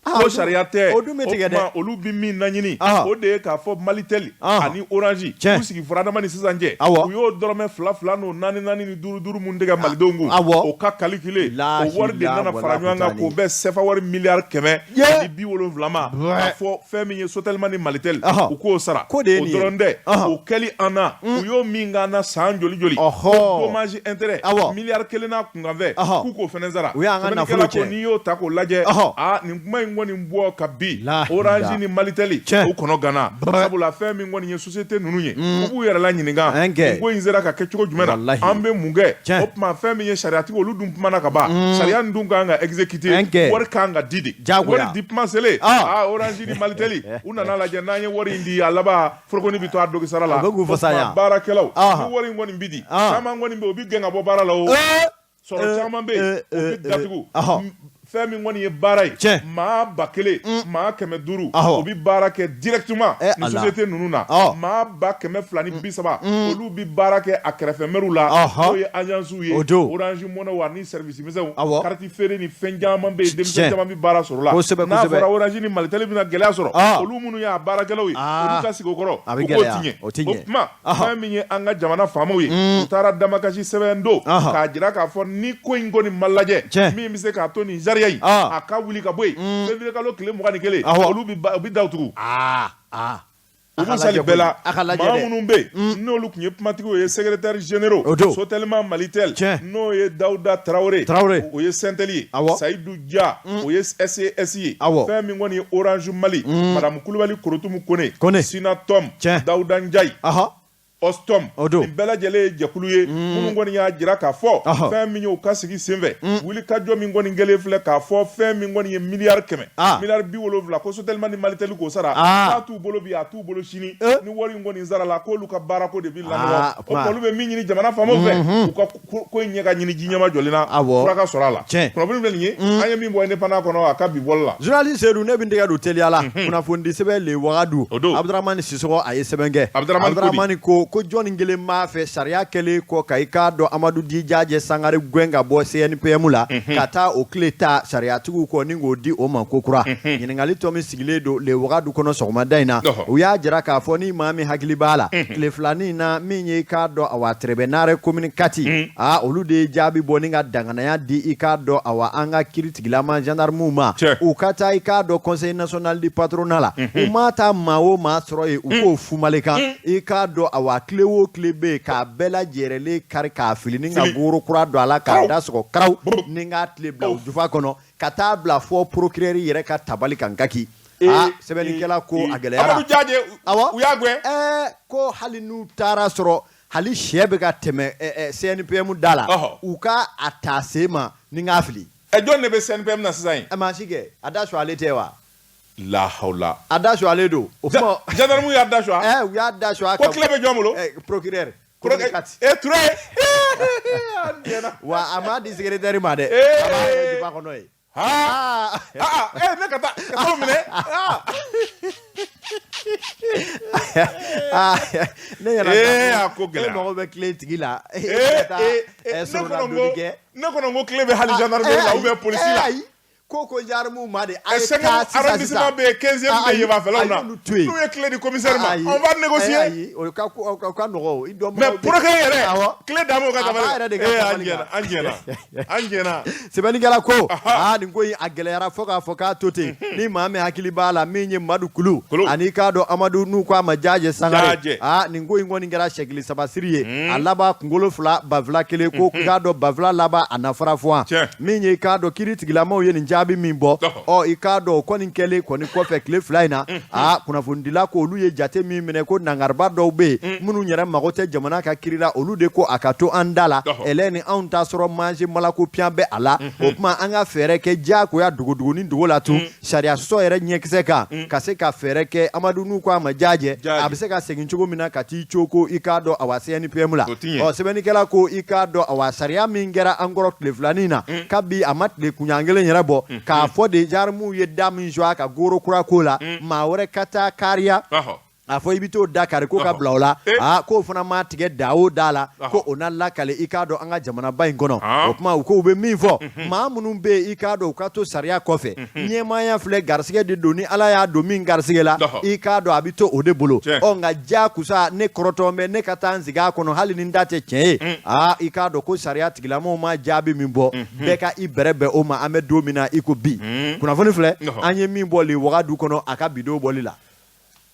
Ko sariya tɛ o dun bɛ tigɛ dɛ olu bɛ min laɲini o de ye k'a fɔ Malitel ani Orange k'u sigi furadama ni sisan cɛ u y'o dɔrɔmɛ fila fila n'o naani naani ni duuru duuru min tigɛ malidenw kun o ka calculer o wari de nana fara ɲɔgɔn kan k'o bɛn sefa wari miliyari 170 ma k'a fɔ fɛn min ye Sotelma ni Malitel u k'o sara o dɔrɔn tɛ o kɛli an na u y'o min k'an na san joli joli dommage intérêt miliyari kelen n'a kunkanfɛn k'u k'o fana sara u y'an ka nafolo tiɲɛ n'i y'o ta k'o lajɛ aa nin kuma in kɔni bɔ ka bi Orange ni Malitel u kɔnɔ ganna sabula fɛn min kɔni ye société ninnu ye u b'u yɛrɛ la ɲininka nin ko in sera ka kɛ cogo jumɛn na an bɛ mun kɛ o tuma fɛn min ye sariyatigi olu dun kumana ka ban sariya nin dun kan ka exécuter wari kan ka di de wari di kuma selen aa Orange ni Malitel u nana lajɛ n'an ye wari in di a laban forokoni bɛ to a dogi sara la baarakɛlaw ni wari in kɔni bɛ di caman kɔni bɛ o bɛ gɛn ka bɔ baara la o sɔrɔ caman bɛ yen o bɛ datugu fɛn min kɔni ye baara ye maa 1000 maa 500 o bɛ baara kɛ directement ni société ninnu na maa 230,000 olu bɛ baara kɛ a kɛrɛfɛmɛriw la n'o ye agences ye Orange Money wa ni service misɛnw carte feere ni fɛn caman bɛ yen denmisɛn caman bɛ baara sɔrɔ la n'a fɔra Orange ni Malitel bɛna gɛlɛya sɔrɔ olu minnu y'a baarakɛlaw ye olu ka sigi o kɔrɔ u k'o tiɲɛ o tuma fɛn min ye an ka jamana faamaw ye u taara damakasi sɛbɛn don k'a jira k'a fɔ ni ko in kɔni ma lajɛ min bɛ se k'a to nin sariya in a ka wuli ka bɔ yen février kalo tile 21 olu bɛ da tugu. U b'u sali bɛɛ la maa minnu bɛ yen n'olu tun ye kumatigiw ye secrétaires généraux Sotelma Malitel n'o ye Dawuda Tarawele o ye Sentel ye Sayidu Ja o ye SAS ye fɛn min kɔni ye Orange Mali madame Kulubali Korotumu Kone Synatom Dawuda Njayi Ostom nin bɛɛ lajɛlen ye jɛkulu ye minnu kɔni y'a jira k'a fɔ fɛn min ye u ka sigi senfɛ wulikajɔ min kɔni kɛlen filɛ k'a fɔ fɛn min kɔni ye miliyari 100 miliyari 70 ko Sotelma ni Malitel k'o sara k'a t'u bolo bi a t'u bolo sini ni wari in kɔni sarala k'olu ka baarako de bɛ lanɔgɔ o tuma olu bɛ min ɲini jamana faamaw fɛ u ka ko in ɲɛ ka ɲini ji ɲɛma jɔlen na fura ka sɔrɔ a la kunnafoni filɛ nin ye an ye min bɔ Indépendant kɔnɔ a ka bi bɔli la journaliste Seydou ne bɛ n tɛgɛ don teliya la kunnafonidi sɛbɛn Le Wagadu Abudramani Sisɔkɔ a ye sɛbɛn kɛ Abudramani ko ko jɔnni kelen b'a fɛ sariya kɛlen kɔ ka i k'a dɔn Amadu D. Jajɛ Sangare gɛn ka bɔ CNPM la ka taa o tile ta sariyatigiw kɔ ni k'o di o ma kokura ɲininkali tɔ min sigilen don Le Wagadu kɔnɔ sɔgɔmada in na u y'a jira k'a fɔ ni maa min hakili b'a la tile filanin na min ye i k'a dɔn awa Tɛrɛbɛnarɛ commune 4 aa olu de ye jaabi bɔ ni ka danganaya di i k'a dɔn awa an ka kiritigilama gendarmew ma u ka taa i k'a dɔn conseil national du patronat la u ma taa maa o maa sɔrɔ yen u k'o fumale kan i k'a dɔn awa tile o tile bɛ yen k'a bɛɛ lajɛrɛlen kari k'a fili ni ka goro kura don a la k'a da sɔgɔ karaw ni k'a tile bila u jufa kɔnɔ ka taa bila fɔ procureur yɛrɛ ka tabali kan kaki aa sɛbɛnnikɛla ko a gɛlɛyara Amadu Jaje awɔ u y'a gɛn ɛɛ ko hali n'u taara sɔrɔ hali sɛ bɛ ka tɛmɛ CNPM da la u ka a ta sen ma ni k'a fili ɛ jɔn de bɛ CNPM na sisan yen ɛ maa si kɛ a da su ale tɛ wa lahawula a da su ale don o kuma gendarme y'a da su ɛ u y'a da su ko tile bɛ jɔn bolo procureur e Ture wa a m'a di secrétaire ma dɛ a b'a yɛrɛ jufa kɔnɔ yen aa ne ka taa ka t'o minɛ. Ne yɛrɛ ee a ko gɛlɛya e mago bɛ clé tigi la e ne kɔnɔ ko clé bɛ hali gendarmerie la ou bien police la ayi ko gendarmew ma de a ye cinquième taa sisan arrondissement bɛ yen 15e bɛ yen fanfɛlaw na a y'olu to yen. N'u ye clé di commissaire ma, Ayi. on va négocier. Ayi, o ka o ka nɔgɔ i dɔnbagaw Mais bɛ- procureur yɛrɛ Awɔ. clé d'a ma o ka A b'a dabali yɛrɛ de ka ee an dabali jɛna kan. an jɛna an jɛna. Sɛbɛnnikɛla ko aa nin ko in a gɛlɛyara fo k'a fɔ k'a to ten. Ni maa min hakili b'a la, min ye Madu Kulu Kulu. ani k'a dɔn Amadu n'u k'a ma Jaje Sangare, Jaje. aa nin ko in kɔni kɛra sɛkili saba siri ye a laban kunkolo fila banfula kelen ko k'a dɔn banfula laban a na fara fɔ Tiɲɛ. min ye i k'a dɔn kiri tigilamaw ye nin jaabi min bɔ. Ɔ i k'a dɔn o kɔni kɛlen kɔni kɔfɛ tile 2 in na, aa kunnafonidila ko olu ye jate min minɛ ko nangariba dɔw bɛ yen minnu yɛrɛ mago tɛ jamana ka kiri la, olu de ko a ka to an da la ɛlɛ ni anw t'a sɔrɔ manse malako piyan bɛ a la. O tuma an ka fɛɛrɛ kɛ diyagoya dogodogonin dogo la tun sariya sɔsɔ yɛrɛ ɲɛkisɛ kan ka se ka fɛɛrɛ kɛ Amadu n'u ko a ma Jaje a bɛ se ka segin cogo min na ka t'i coko i k'a dɔn awa CNPM la. Ɔ sɛbɛnnikɛla ko i k'a dɔn awa sariya min kɛra an kɔrɔ tile filanin na kabi a ma tile kunɲan kelen yɛrɛ bɔ k'a fɔ de gendarmew ye da min sɔrɔ a ka goro kura ko la, maa wɛrɛ ka taa kariya a fɔ i bɛ t'o da kari ko ka bila o la, aa k'o fana ma tigɛ da o da la ko o na lakale i k'a dɔn an ka jamanaba in kɔnɔ. O tuma u ko u bɛ min fɔ maa minnu bɛ yen i k'a dɔn u ka to sariya kɔfɛ, ɲɛmaaya filɛ garisɛgɛ de don, ni Ala y'a don min garisɛgɛ la i k'a dɔn a bɛ to o de bolo. Ɔ nka jakusa ne kɔrɔtɔ bɛ ne ka taa n sigi a kɔnɔ hali ni n da tɛ tiɲɛ ye, aa i k'a dɔn ko sariya tigilamaw ma jaabi min bɔ, bɛɛ ka i bɛrɛ bɛn o ma. An bɛ don min na i ko bi, kunnafoni filɛ an ye min bɔ le wagadu kɔnɔ a ka bidon bɔli la.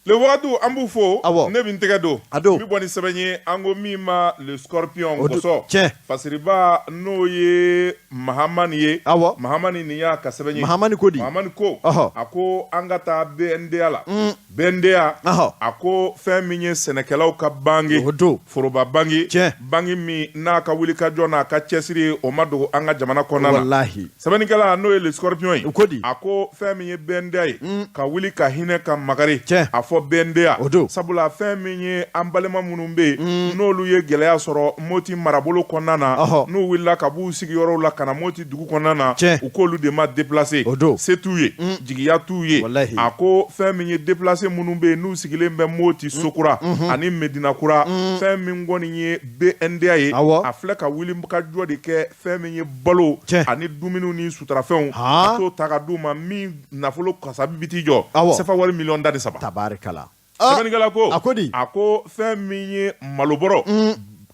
Le wagadu, an b'u fo. Awɔ. Ne bɛ n tɛgɛ don. A don. N bɛ bɔ ni sɛbɛn ye, an ko min ma Le Scorpion. O don, Gɔsɔ. Tiɲɛ. Fasiriba n'o ye Mahamani ye. Awɔ. Mahamani, nin y'a ka sɛbɛn ye. Mahamani ko di? Mahamani ko. A ko an ka taa BNDA la. BNDA. A ko fɛn min ye sɛnɛkɛlaw ka banki. O don. Foroba banki. Tiɲɛ. Banki min n'a ka wulikajɔ n'a ka cɛsiri o ma dogo an ka jamana kɔnɔna na. Walahi. Sɛbɛnnikɛla n'o ye Le Scorpion ye. O ko di? A ko fɛn min ye BNDA ye. Ka wuli ka hinɛ ka makari. Tiɲɛ. A fɔ BNDA. O don. Sabula fɛn min ye an balima minnu bɛ yen. N'olu ye gɛlɛya sɔrɔ Moti marabolo kɔnɔna na. N'u wulila ka b'u sigiyɔrɔw la ka na Moti dugu kɔnɔna na. Tiɲɛ. U k'olu de ma déplacé. O don. Se t'u ye. Jigiya t'u ye. Walahi. A ko fɛn min ye déplacé minnu bɛ yen n'u sigilen bɛ Moti Sokura. Ani Medinakura. Fɛn min kɔni ye BNDA ye. Awɔ. A filɛ ka wuli ka jɔ de kɛ fɛn min ye balo ani dumuniw ni sutarafɛnw ka t'o ta ka d'u ma min nafolo kasabi bi t'i jɔ sefa wari miliyɔn 13. Tabarikala. Sɛbɛnnikɛla ko A ko di? A ko fɛn min ye malobɔrɔ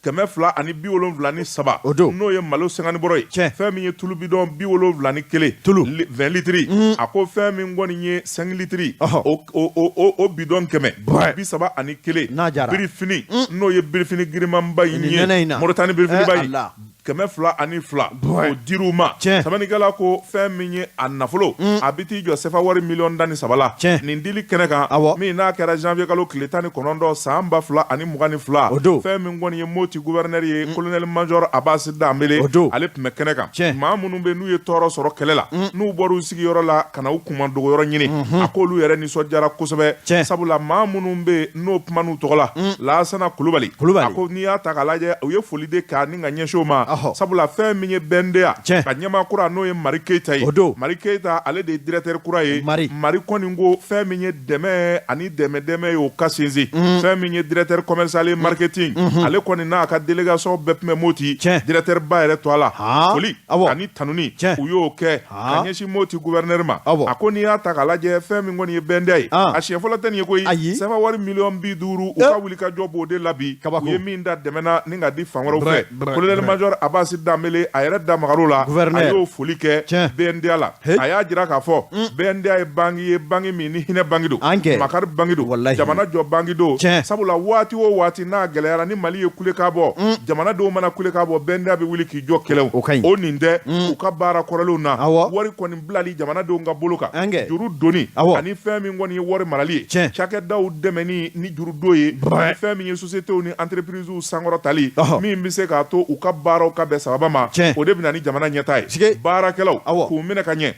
273 O don. n'o ye malo 50 bɔrɔ ye, fɛn min ye tulu bidɔn 71 Tulu. 20 litiri, a ko fɛn min kɔni ye 5 litiri o bidɔn 131 N'a jara. Birifini n'o ye birifini girimanba in Nin ye nɛnɛ in na. Moritani birifiniba Eh, in Allah. 202 o dir'u ma. Sɛbɛnnikɛla ko fɛn min ye a nafolo a bɛ t'i jɔ sefa wari miliyɔn 13 la. Nin dili kɛnɛ kan min n'a kɛra janvier kalo tile 19 san 2022, O don. fɛn min kɔni ye Moti gouverneur ye, colonel major Abasi Danbele, O don. ale tun bɛ kɛnɛ kan. Maa minnu bɛ n'u ye tɔɔrɔ sɔrɔ kɛlɛ la, n'u bɔra u sigiyɔrɔ la ka na u kunma dogoyɔrɔ ɲini, a k'olu yɛrɛ nisɔndiyara kosɛbɛ, sabula maa minnu bɛ yen n'o kuman'u tɔgɔ la, Lasana Kulubali, Kulubali. A ko n'i y'a ta k'a lajɛ, u ye foli de k'a ni ka ɲɛsin o ma, sabula fɛn min ye BNDA ka ɲɛmaa kura n'o ye Mari Keyita ye. O don. Mari Keyita, ale de ye directeur kura ye. Mari. Mari kɔni ko fɛn min ye dɛmɛ ani dɛmɛ dɛmɛ ye o ka sinsin. Fɛn min ye directeur commercial et marketing, ale kɔni n'a ka délégation bɛɛ tun bɛ Moti directeur ba yɛrɛ tɔgɔ la. Foli ani tanuni u y'o kɛ ka ɲɛsin Moti gouverneur ma. A ko n'i y'a ta k'a lajɛ, fɛn min kɔni ye BNDA ye, a siɲɛ fɔlɔ tɛ nin ye koyi. Ayi. Sefa wari miliyɔn 50 u ka wulikajɔ b'o de la bi. Kabako. U ye min da dɛmɛ na ni ka di fan wɛrɛw fɛ, colonel major Abasi Danbele a yɛrɛ da magar'o la. Gouverneur. A y'o foli kɛ BNDA la. A y'a jira k'a fɔ BNDA ye banki ye, banki min ni hinɛ banki don, makari banki don, jamana jɔ banki don, sabula waati o waati n'a gɛlɛyara ni Mali ye kulekan bɔ, jamanadenw mana kulekan bɔ, BNDA bɛ wuli k'i jɔ kɛlɛw o nin tɛ u ka baara kɔrɔlenw na. Wari kɔni bilali jamanadenw ka bolo kan, juru donni ani fɛn min kɔni ye wari marali ye, cakɛdaw dɛmɛni ni juru don ye, ani fɛn min ye sociétés ni entreprises sankɔrɔtali min bɛ se k'a to u ka baaraw ka bɛn sababa ma, o de bɛ na ni jamana ɲɛtaa ye. Baarakɛlaw k'u minɛ ka ɲɛ.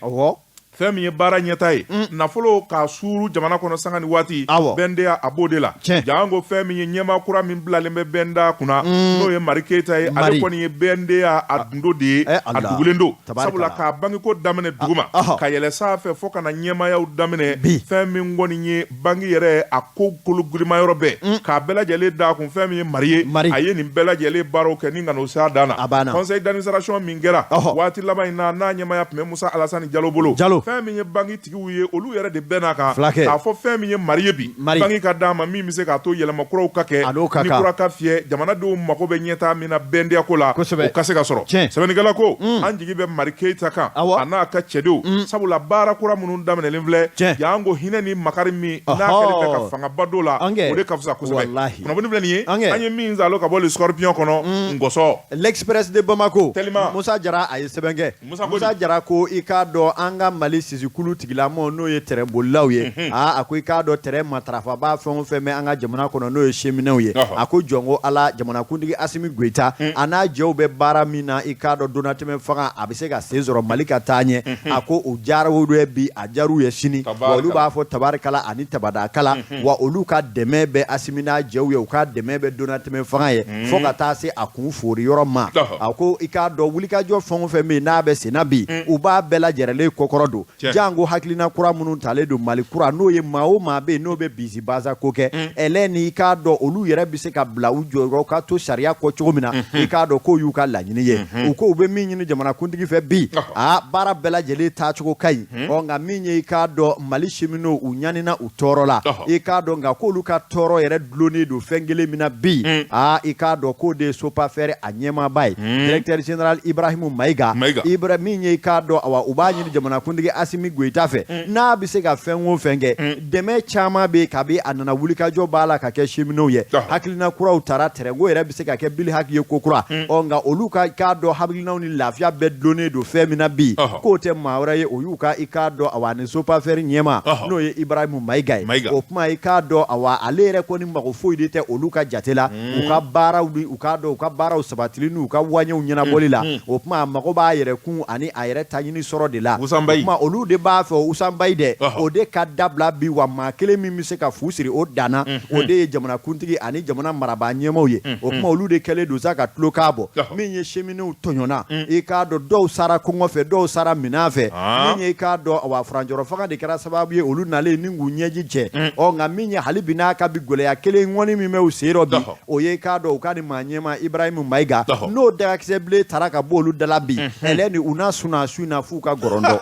Fɛn min ye baara ɲɛta ye, nafolo k'a suuru jamana kɔnɔ sanga ni waati, BNDA a b'o de la. Janko fɛn min ye ɲɛmaa kura min bilalen bɛ BNDA kunna, n'o ye Mari Keyita ye, ale kɔni ye BNDA a gundo de ye, a dugulen don, sabula k'a bankiko daminɛ duguma ka yɛlɛ sanfɛ fo ka na ɲɛmaayaw daminɛ. Fɛn min kɔni ye banki yɛrɛ a ko kolo giriman yɔrɔ bɛɛ, k'a bɛɛ lajɛlen d'a kun, fɛn min ye Mari ye, a ye nin bɛɛ lajɛlen baaraw kɛ ni ka n'o s'a dan na. Conseil d'administration min kɛra waati laban in na, n'a ɲɛmaaya tun bɛ Musa Alasani Jalo bolo, fɛn min ye banki tigiw ye, olu yɛrɛ de bɛnn'a kan k'a fɔ fɛn min ye Mari ye bi, banki ka d'a ma min bɛ se k'a to yɛlɛma kuraw ka kɛ, ni kura ka fiyɛ, jamanadenw mago bɛ ɲɛtaa min na BNDA ko la, o ka se ka sɔrɔ. Sɛbɛnnikɛla ko an jigi bɛ Mari Keyita kan, a n'a ka cɛdenw, sabula baara kura minnu daminɛlen filɛ, janko hinɛ ni makari min n'a kɛlen bɛ ka fangaba don la, o de ka fisa kosɛbɛ. Kunnafoni filɛ nin ye, an ye min zalo ka bɔ Le Scorpion kɔnɔ, Ngɔsɔ. L'Express de Bamako, Musa Jara, a ye sɛbɛn kɛ. Musa Jara ko i k'a dɔn an ka Mali sisikulu tigilamɔgɔw, n'o ye tɛrɛnbolilaw ye, aa, a ko i k'a dɔn tɛrɛn matarafabaa fɛn o fɛn bɛ an ka jamana kɔnɔ, n'o ye cheminotw ye, a ko jɔn ko Ala, jamanakuntigi Asimi Goyita a n'a jɛw bɛ baara min na, i k'a dɔn donnatɛmɛ fanga a bɛ se ka sen sɔrɔ Mali ka taa ɲɛ. A ko o diyara u ye bi, a diyara u ye sini, wa olu b'a fɔ tabarikala ani tabadakala, wa olu ka dɛmɛ bɛ Asimi n'a jɛw ye, u ka dɛmɛ bɛ donnatɛmɛ fanga ye fo ka taa se a kun foori yɔrɔ ma. A ko i k'a dɔn wulikajɔ fɛn o fɛn bɛ yen n'a bɛ senna bi, u b'a bɛɛ lajɛrɛlen kɔkɔrɔ don, janko hakilina kura minnu talen don Mali kura, n'o ye maa o maa bɛ yen n'o bɛ bisi basa ko kɛ ɛlɛ ni i k'a dɔn olu yɛrɛ bɛ se ka bila u jɔyɔrɔ ka to sariya kɔ cogo min na, i k'a dɔn k'o y'u ka laɲini ye. U ko u bɛ min ɲini jamanakuntigi fɛ bi, aa, baara bɛɛ lajɛlen taacogo ka ɲi. Ɔ nka min ye i k'a dɔn Mali cheminots, u ɲanina, u tɔɔrɔ la, i k'a dɔn, nka k'olu ka tɔɔrɔ yɛrɛ dulonnen don fɛn kelen min na bi, aa, i k'a dɔn k'o de ye SOPAFER a ɲɛmaaba ye, directeur général Ibrahimu Mayiga. Ibra min ye i k'a dɔn, awa, u b'a ɲini jamanakuntigi Asimi Goyita fɛ, n'a bɛ se ka fɛn o fɛn kɛ. Dɛmɛ caman bɛ yen kabi a nana, wulikajɔ b'a la ka kɛ cheminots ye, hakilina kuraw tara, tɛrɛnko yɛrɛ bɛ se ka kɛ bili haki ye ko kura. Ɔ nka olu ka k'a dɔn hakilinaw ni lafiya bɛɛ dulonnen don fɛn min na bi, k'o tɛ maa wɛrɛ ye, o y'u ka i k'a dɔn, awa, ni SOPAFER ɲɛmaa, n'o ye Ibrahimu Mayiga ye. O kuma, i k'a dɔn, awa, ale yɛrɛ kɔni mago foyi de tɛ olu ka jate la, u ka baaraw ni u k'a dɔn u ka baaraw sabatili n'u ka waɲɛw ɲɛnabɔli la. O kuma, a mago b'a yɛrɛ kun ani a yɛrɛ ta ɲini sɔrɔ de la. O kuma, olu de b'a fɛ Usanbayi dɛ, o de ka dabila bi, wa maa kelen min bɛ se ka fu siri o danna, o de ye jamanakuntigi ani jamana marabaa ɲɛmaaw ye. O kuma, olu de kɛlen don sa ka tulokan bɔ. Min ye cheminots tɔɲɔna, i k'a dɔn dɔw sara kɔngɔ fɛ, dɔw sara minɛn fɛ. Min ye i k'a dɔn, awa, furancɛrɔ fanga de kɛra sababu ye olu nalen ni k'u ɲɛji cɛ. Ɔ nka min ye hali bi n'a ka bi gɛlɛya kelen ŋɔni min bɛ u sen rɔ bi, o ye i k'a dɔn u ka ni maa ɲɛmaa Ibrahimu Mayiga, n'o dagakisɛ bilen tara ka bɔ olu da la bi, ɛlɛ ni u na sunaa su in na f'u ka gɔrɔndɔ.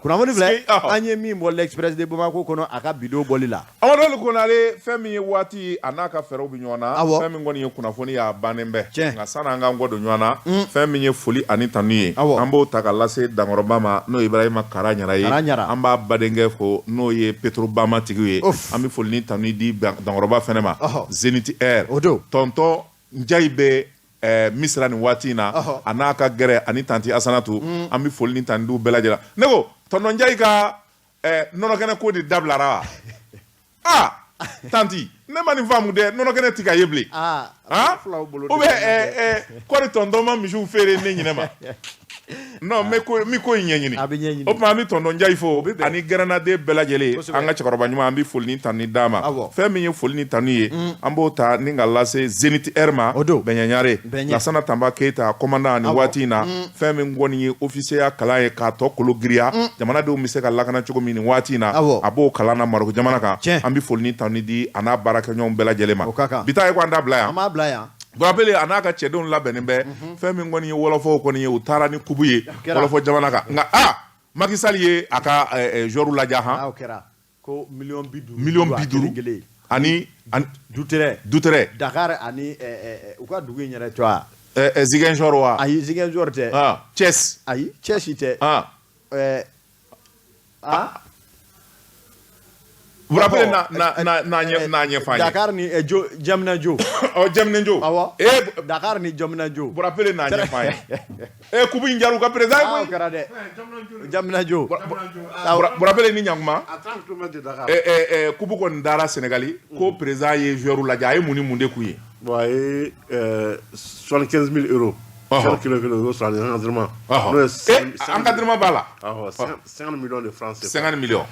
Kunnafoni filɛ an ye min bɔ L'Express de Bamako kɔnɔ a ka bidon bɔli la. Amadu Konare, fɛn min ye waati a n'a ka fɛɛrɛw bɛ ɲɔgɔn na, fɛn min kɔni ye kunnafoni y'a bannen bɛɛ, nka sani an k'an kɔ don ɲɔgɔn na, fɛn min ye foli ani tanu ye, an b'o ta ka lase Dankɔrɔba ma, n'o ye Ibrahima Kara Ɲara ye, an b'a badenkɛ fo, n'o ye Petro Bama tigiw ye. An bɛ foli ni tanu di Dankɔrɔba fɛnɛ ma, Zenith Air, tɔntɔn Njayi bɛ Misira nin waati in na, a n'a ka gɛrɛ ani tanti Asanatu, an bɛ foli ni tanu d'u bɛɛ lajɛlen. Ne ko tɔntɔn Njayi ka nɔnɔkɛnɛ ko de dabilara wa? Aa tanti, ne ma nin faamu dɛ, nɔnɔkɛnɛ tɛ ka ye bilen. Ou bien kɔri tɔntɔn ma misiw feere ne ɲinɛ ma? Non, n bɛ ko n bɛ ko in ɲɛɲini. A bɛ ɲɛɲini. O tuma an bɛ tɔntɔn Njayi fo ani gɛrɛnnaden bɛɛ lajɛlen, an ka cɛkɔrɔba ɲuman, an bɛ foli ni tanu d'a ma. Fɛn min ye foli ni tanu ye, an b'o ta ni ka lase Zenith Air ma, o don Bɛɲɛɲare, Lasana Tanba Keyita commandant nin waati in na. Fɛn min kɔni ye officier kalan ye k'a tɔ kolo giriya, jamanadenw bɛ se ka lakana cogo min nin waati in na, a b'o kalan na Marɔku jamana kan. An bɛ foli ni tanu di a n'a baarakɛɲɔgɔnw bɛɛ lajɛlen ma. Bi ta ye ko an t'a bila yan, an b'a bila yan. Burapele a n'a ka cɛdenw labɛnnen bɛ. Fɛn min kɔni ye wɔlɔfɔw kɔni ye, u taara ni kupu ye wɔlɔfɔ jamana kan, nka aa Macky Sall ye a ka joueurs ladiya han. Ko miliyɔn 50. Miliyɔn 50 ani Dutɛrɛ. Dutɛrɛ. Dakar ani u ka dugu in yɛrɛ tɔgɔ. Ziguinchor wa? Ayi, Ziguinchor tɛ. Thiès. Ayi, Thiès tɛ. Burapele na na na n'a ɲɛfɔ an ye. Dakar ni Diamniadio. Ɔ, Diamniadio. Awɔ. Dakar ni Diamniadio. Burapele n'a ɲɛfɔ an ye. E kupu in diyara u ka président ye koyi. O kɛra dɛ. Diamniadio. Burapele ni ɲankuma. Kupu kɔni dara Sénégali ko président ye joueur lajɛ, a ye mun ni mun de k'u ye? Bon, a ye 75 000 euros. Joueur kelen kelen o y'o sɔrɔ ani encadrement. N'o ye encadrement b'a la. Awɔ, 50 millions de francs CFA. 50 millions.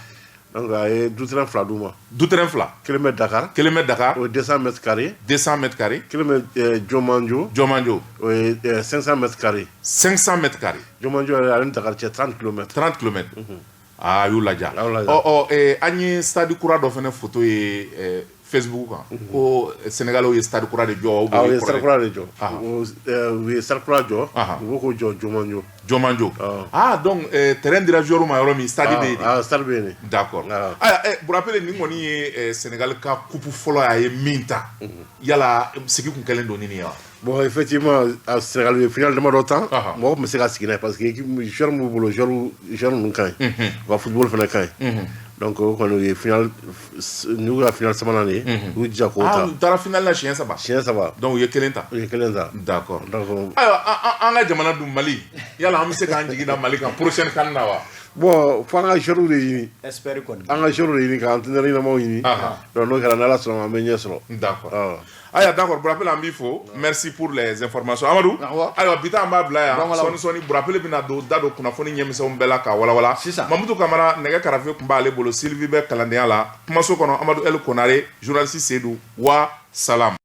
Donc a ye du terrain fila d'u ma. Du terrain fila. Kelen bɛ Dakar. Kelen bɛ Dakar. O ye 200 mètres carrés. 200 mètres carrés. Kelen bɛ Diomandjo. Diomandjo. O ye 500 mètres carrés. 500 mètres carrés. Diomandjo yɛrɛ ale ni Dakar cɛ 30 kilomètres. 30 kilomètres. Aa a y'u ladiya. Ɔ ɔ an ye stade kura dɔ fana photo ye Facebook kan ko Sénégalais ye stade kura de jɔ. Awɔ, u ye stade kura de jɔ. U ye stade kura jɔ. U b'o k'o jɔ Diomandjo. Diomandjo. Ah donc terrain dira joueur ma yɔrɔ min stade bɛ yen de. Ah stade bɛ yen de. D'accord. Ayiwa Burapele nin kɔni ye Sénégal ka coupe fɔlɔ ye a ye min ta. Yala sigi tun kɛlen don ni nin ye wa? Bon effectivement a Sénégal ye finale damadɔ tan. Mɔgɔ tun bɛ se ka sigi n'a ye parce que équipe joueur min b'u bolo joueur ninnu ka ɲi. U ka football fana ka ɲi. Donc o kɔni u ye finale nin y'u ka finale sabanan de ye. U y'u jija k'o ta. U taara finale la siɲɛ saba. Siɲɛ saba. Donc u ye kelen ta. U ye kelen ta. D'accord. Donc ayiwa an ka jamana dun Mali yala an bɛ se k'an jigi da Mali kan prochaine CAN na wa? Bon fo an ka joueur de ɲini. Expert kɔni. An ka joueur de ɲini ka entraîneur ɲɛnamaw ɲini. Donc n'o kɛra n'Ala sɔnna an bɛ ɲɛ sɔrɔ. D'accord. Ayiwa d'accord Burapele an b'i fo merci pour les informations Amadu ayiwa bi ta an b'a bila yan sɔɔni sɔɔni Burapele bɛna don da don kunnafoni ɲɛmisɛnw bɛɛ la k'a walawala sisan Mamutu Kamara nɛgɛ karafe tun b'ale bolo Sylvie bɛ kalandenya la kumaso kɔnɔ Amadu El Konare journaliste Seydou wa salam.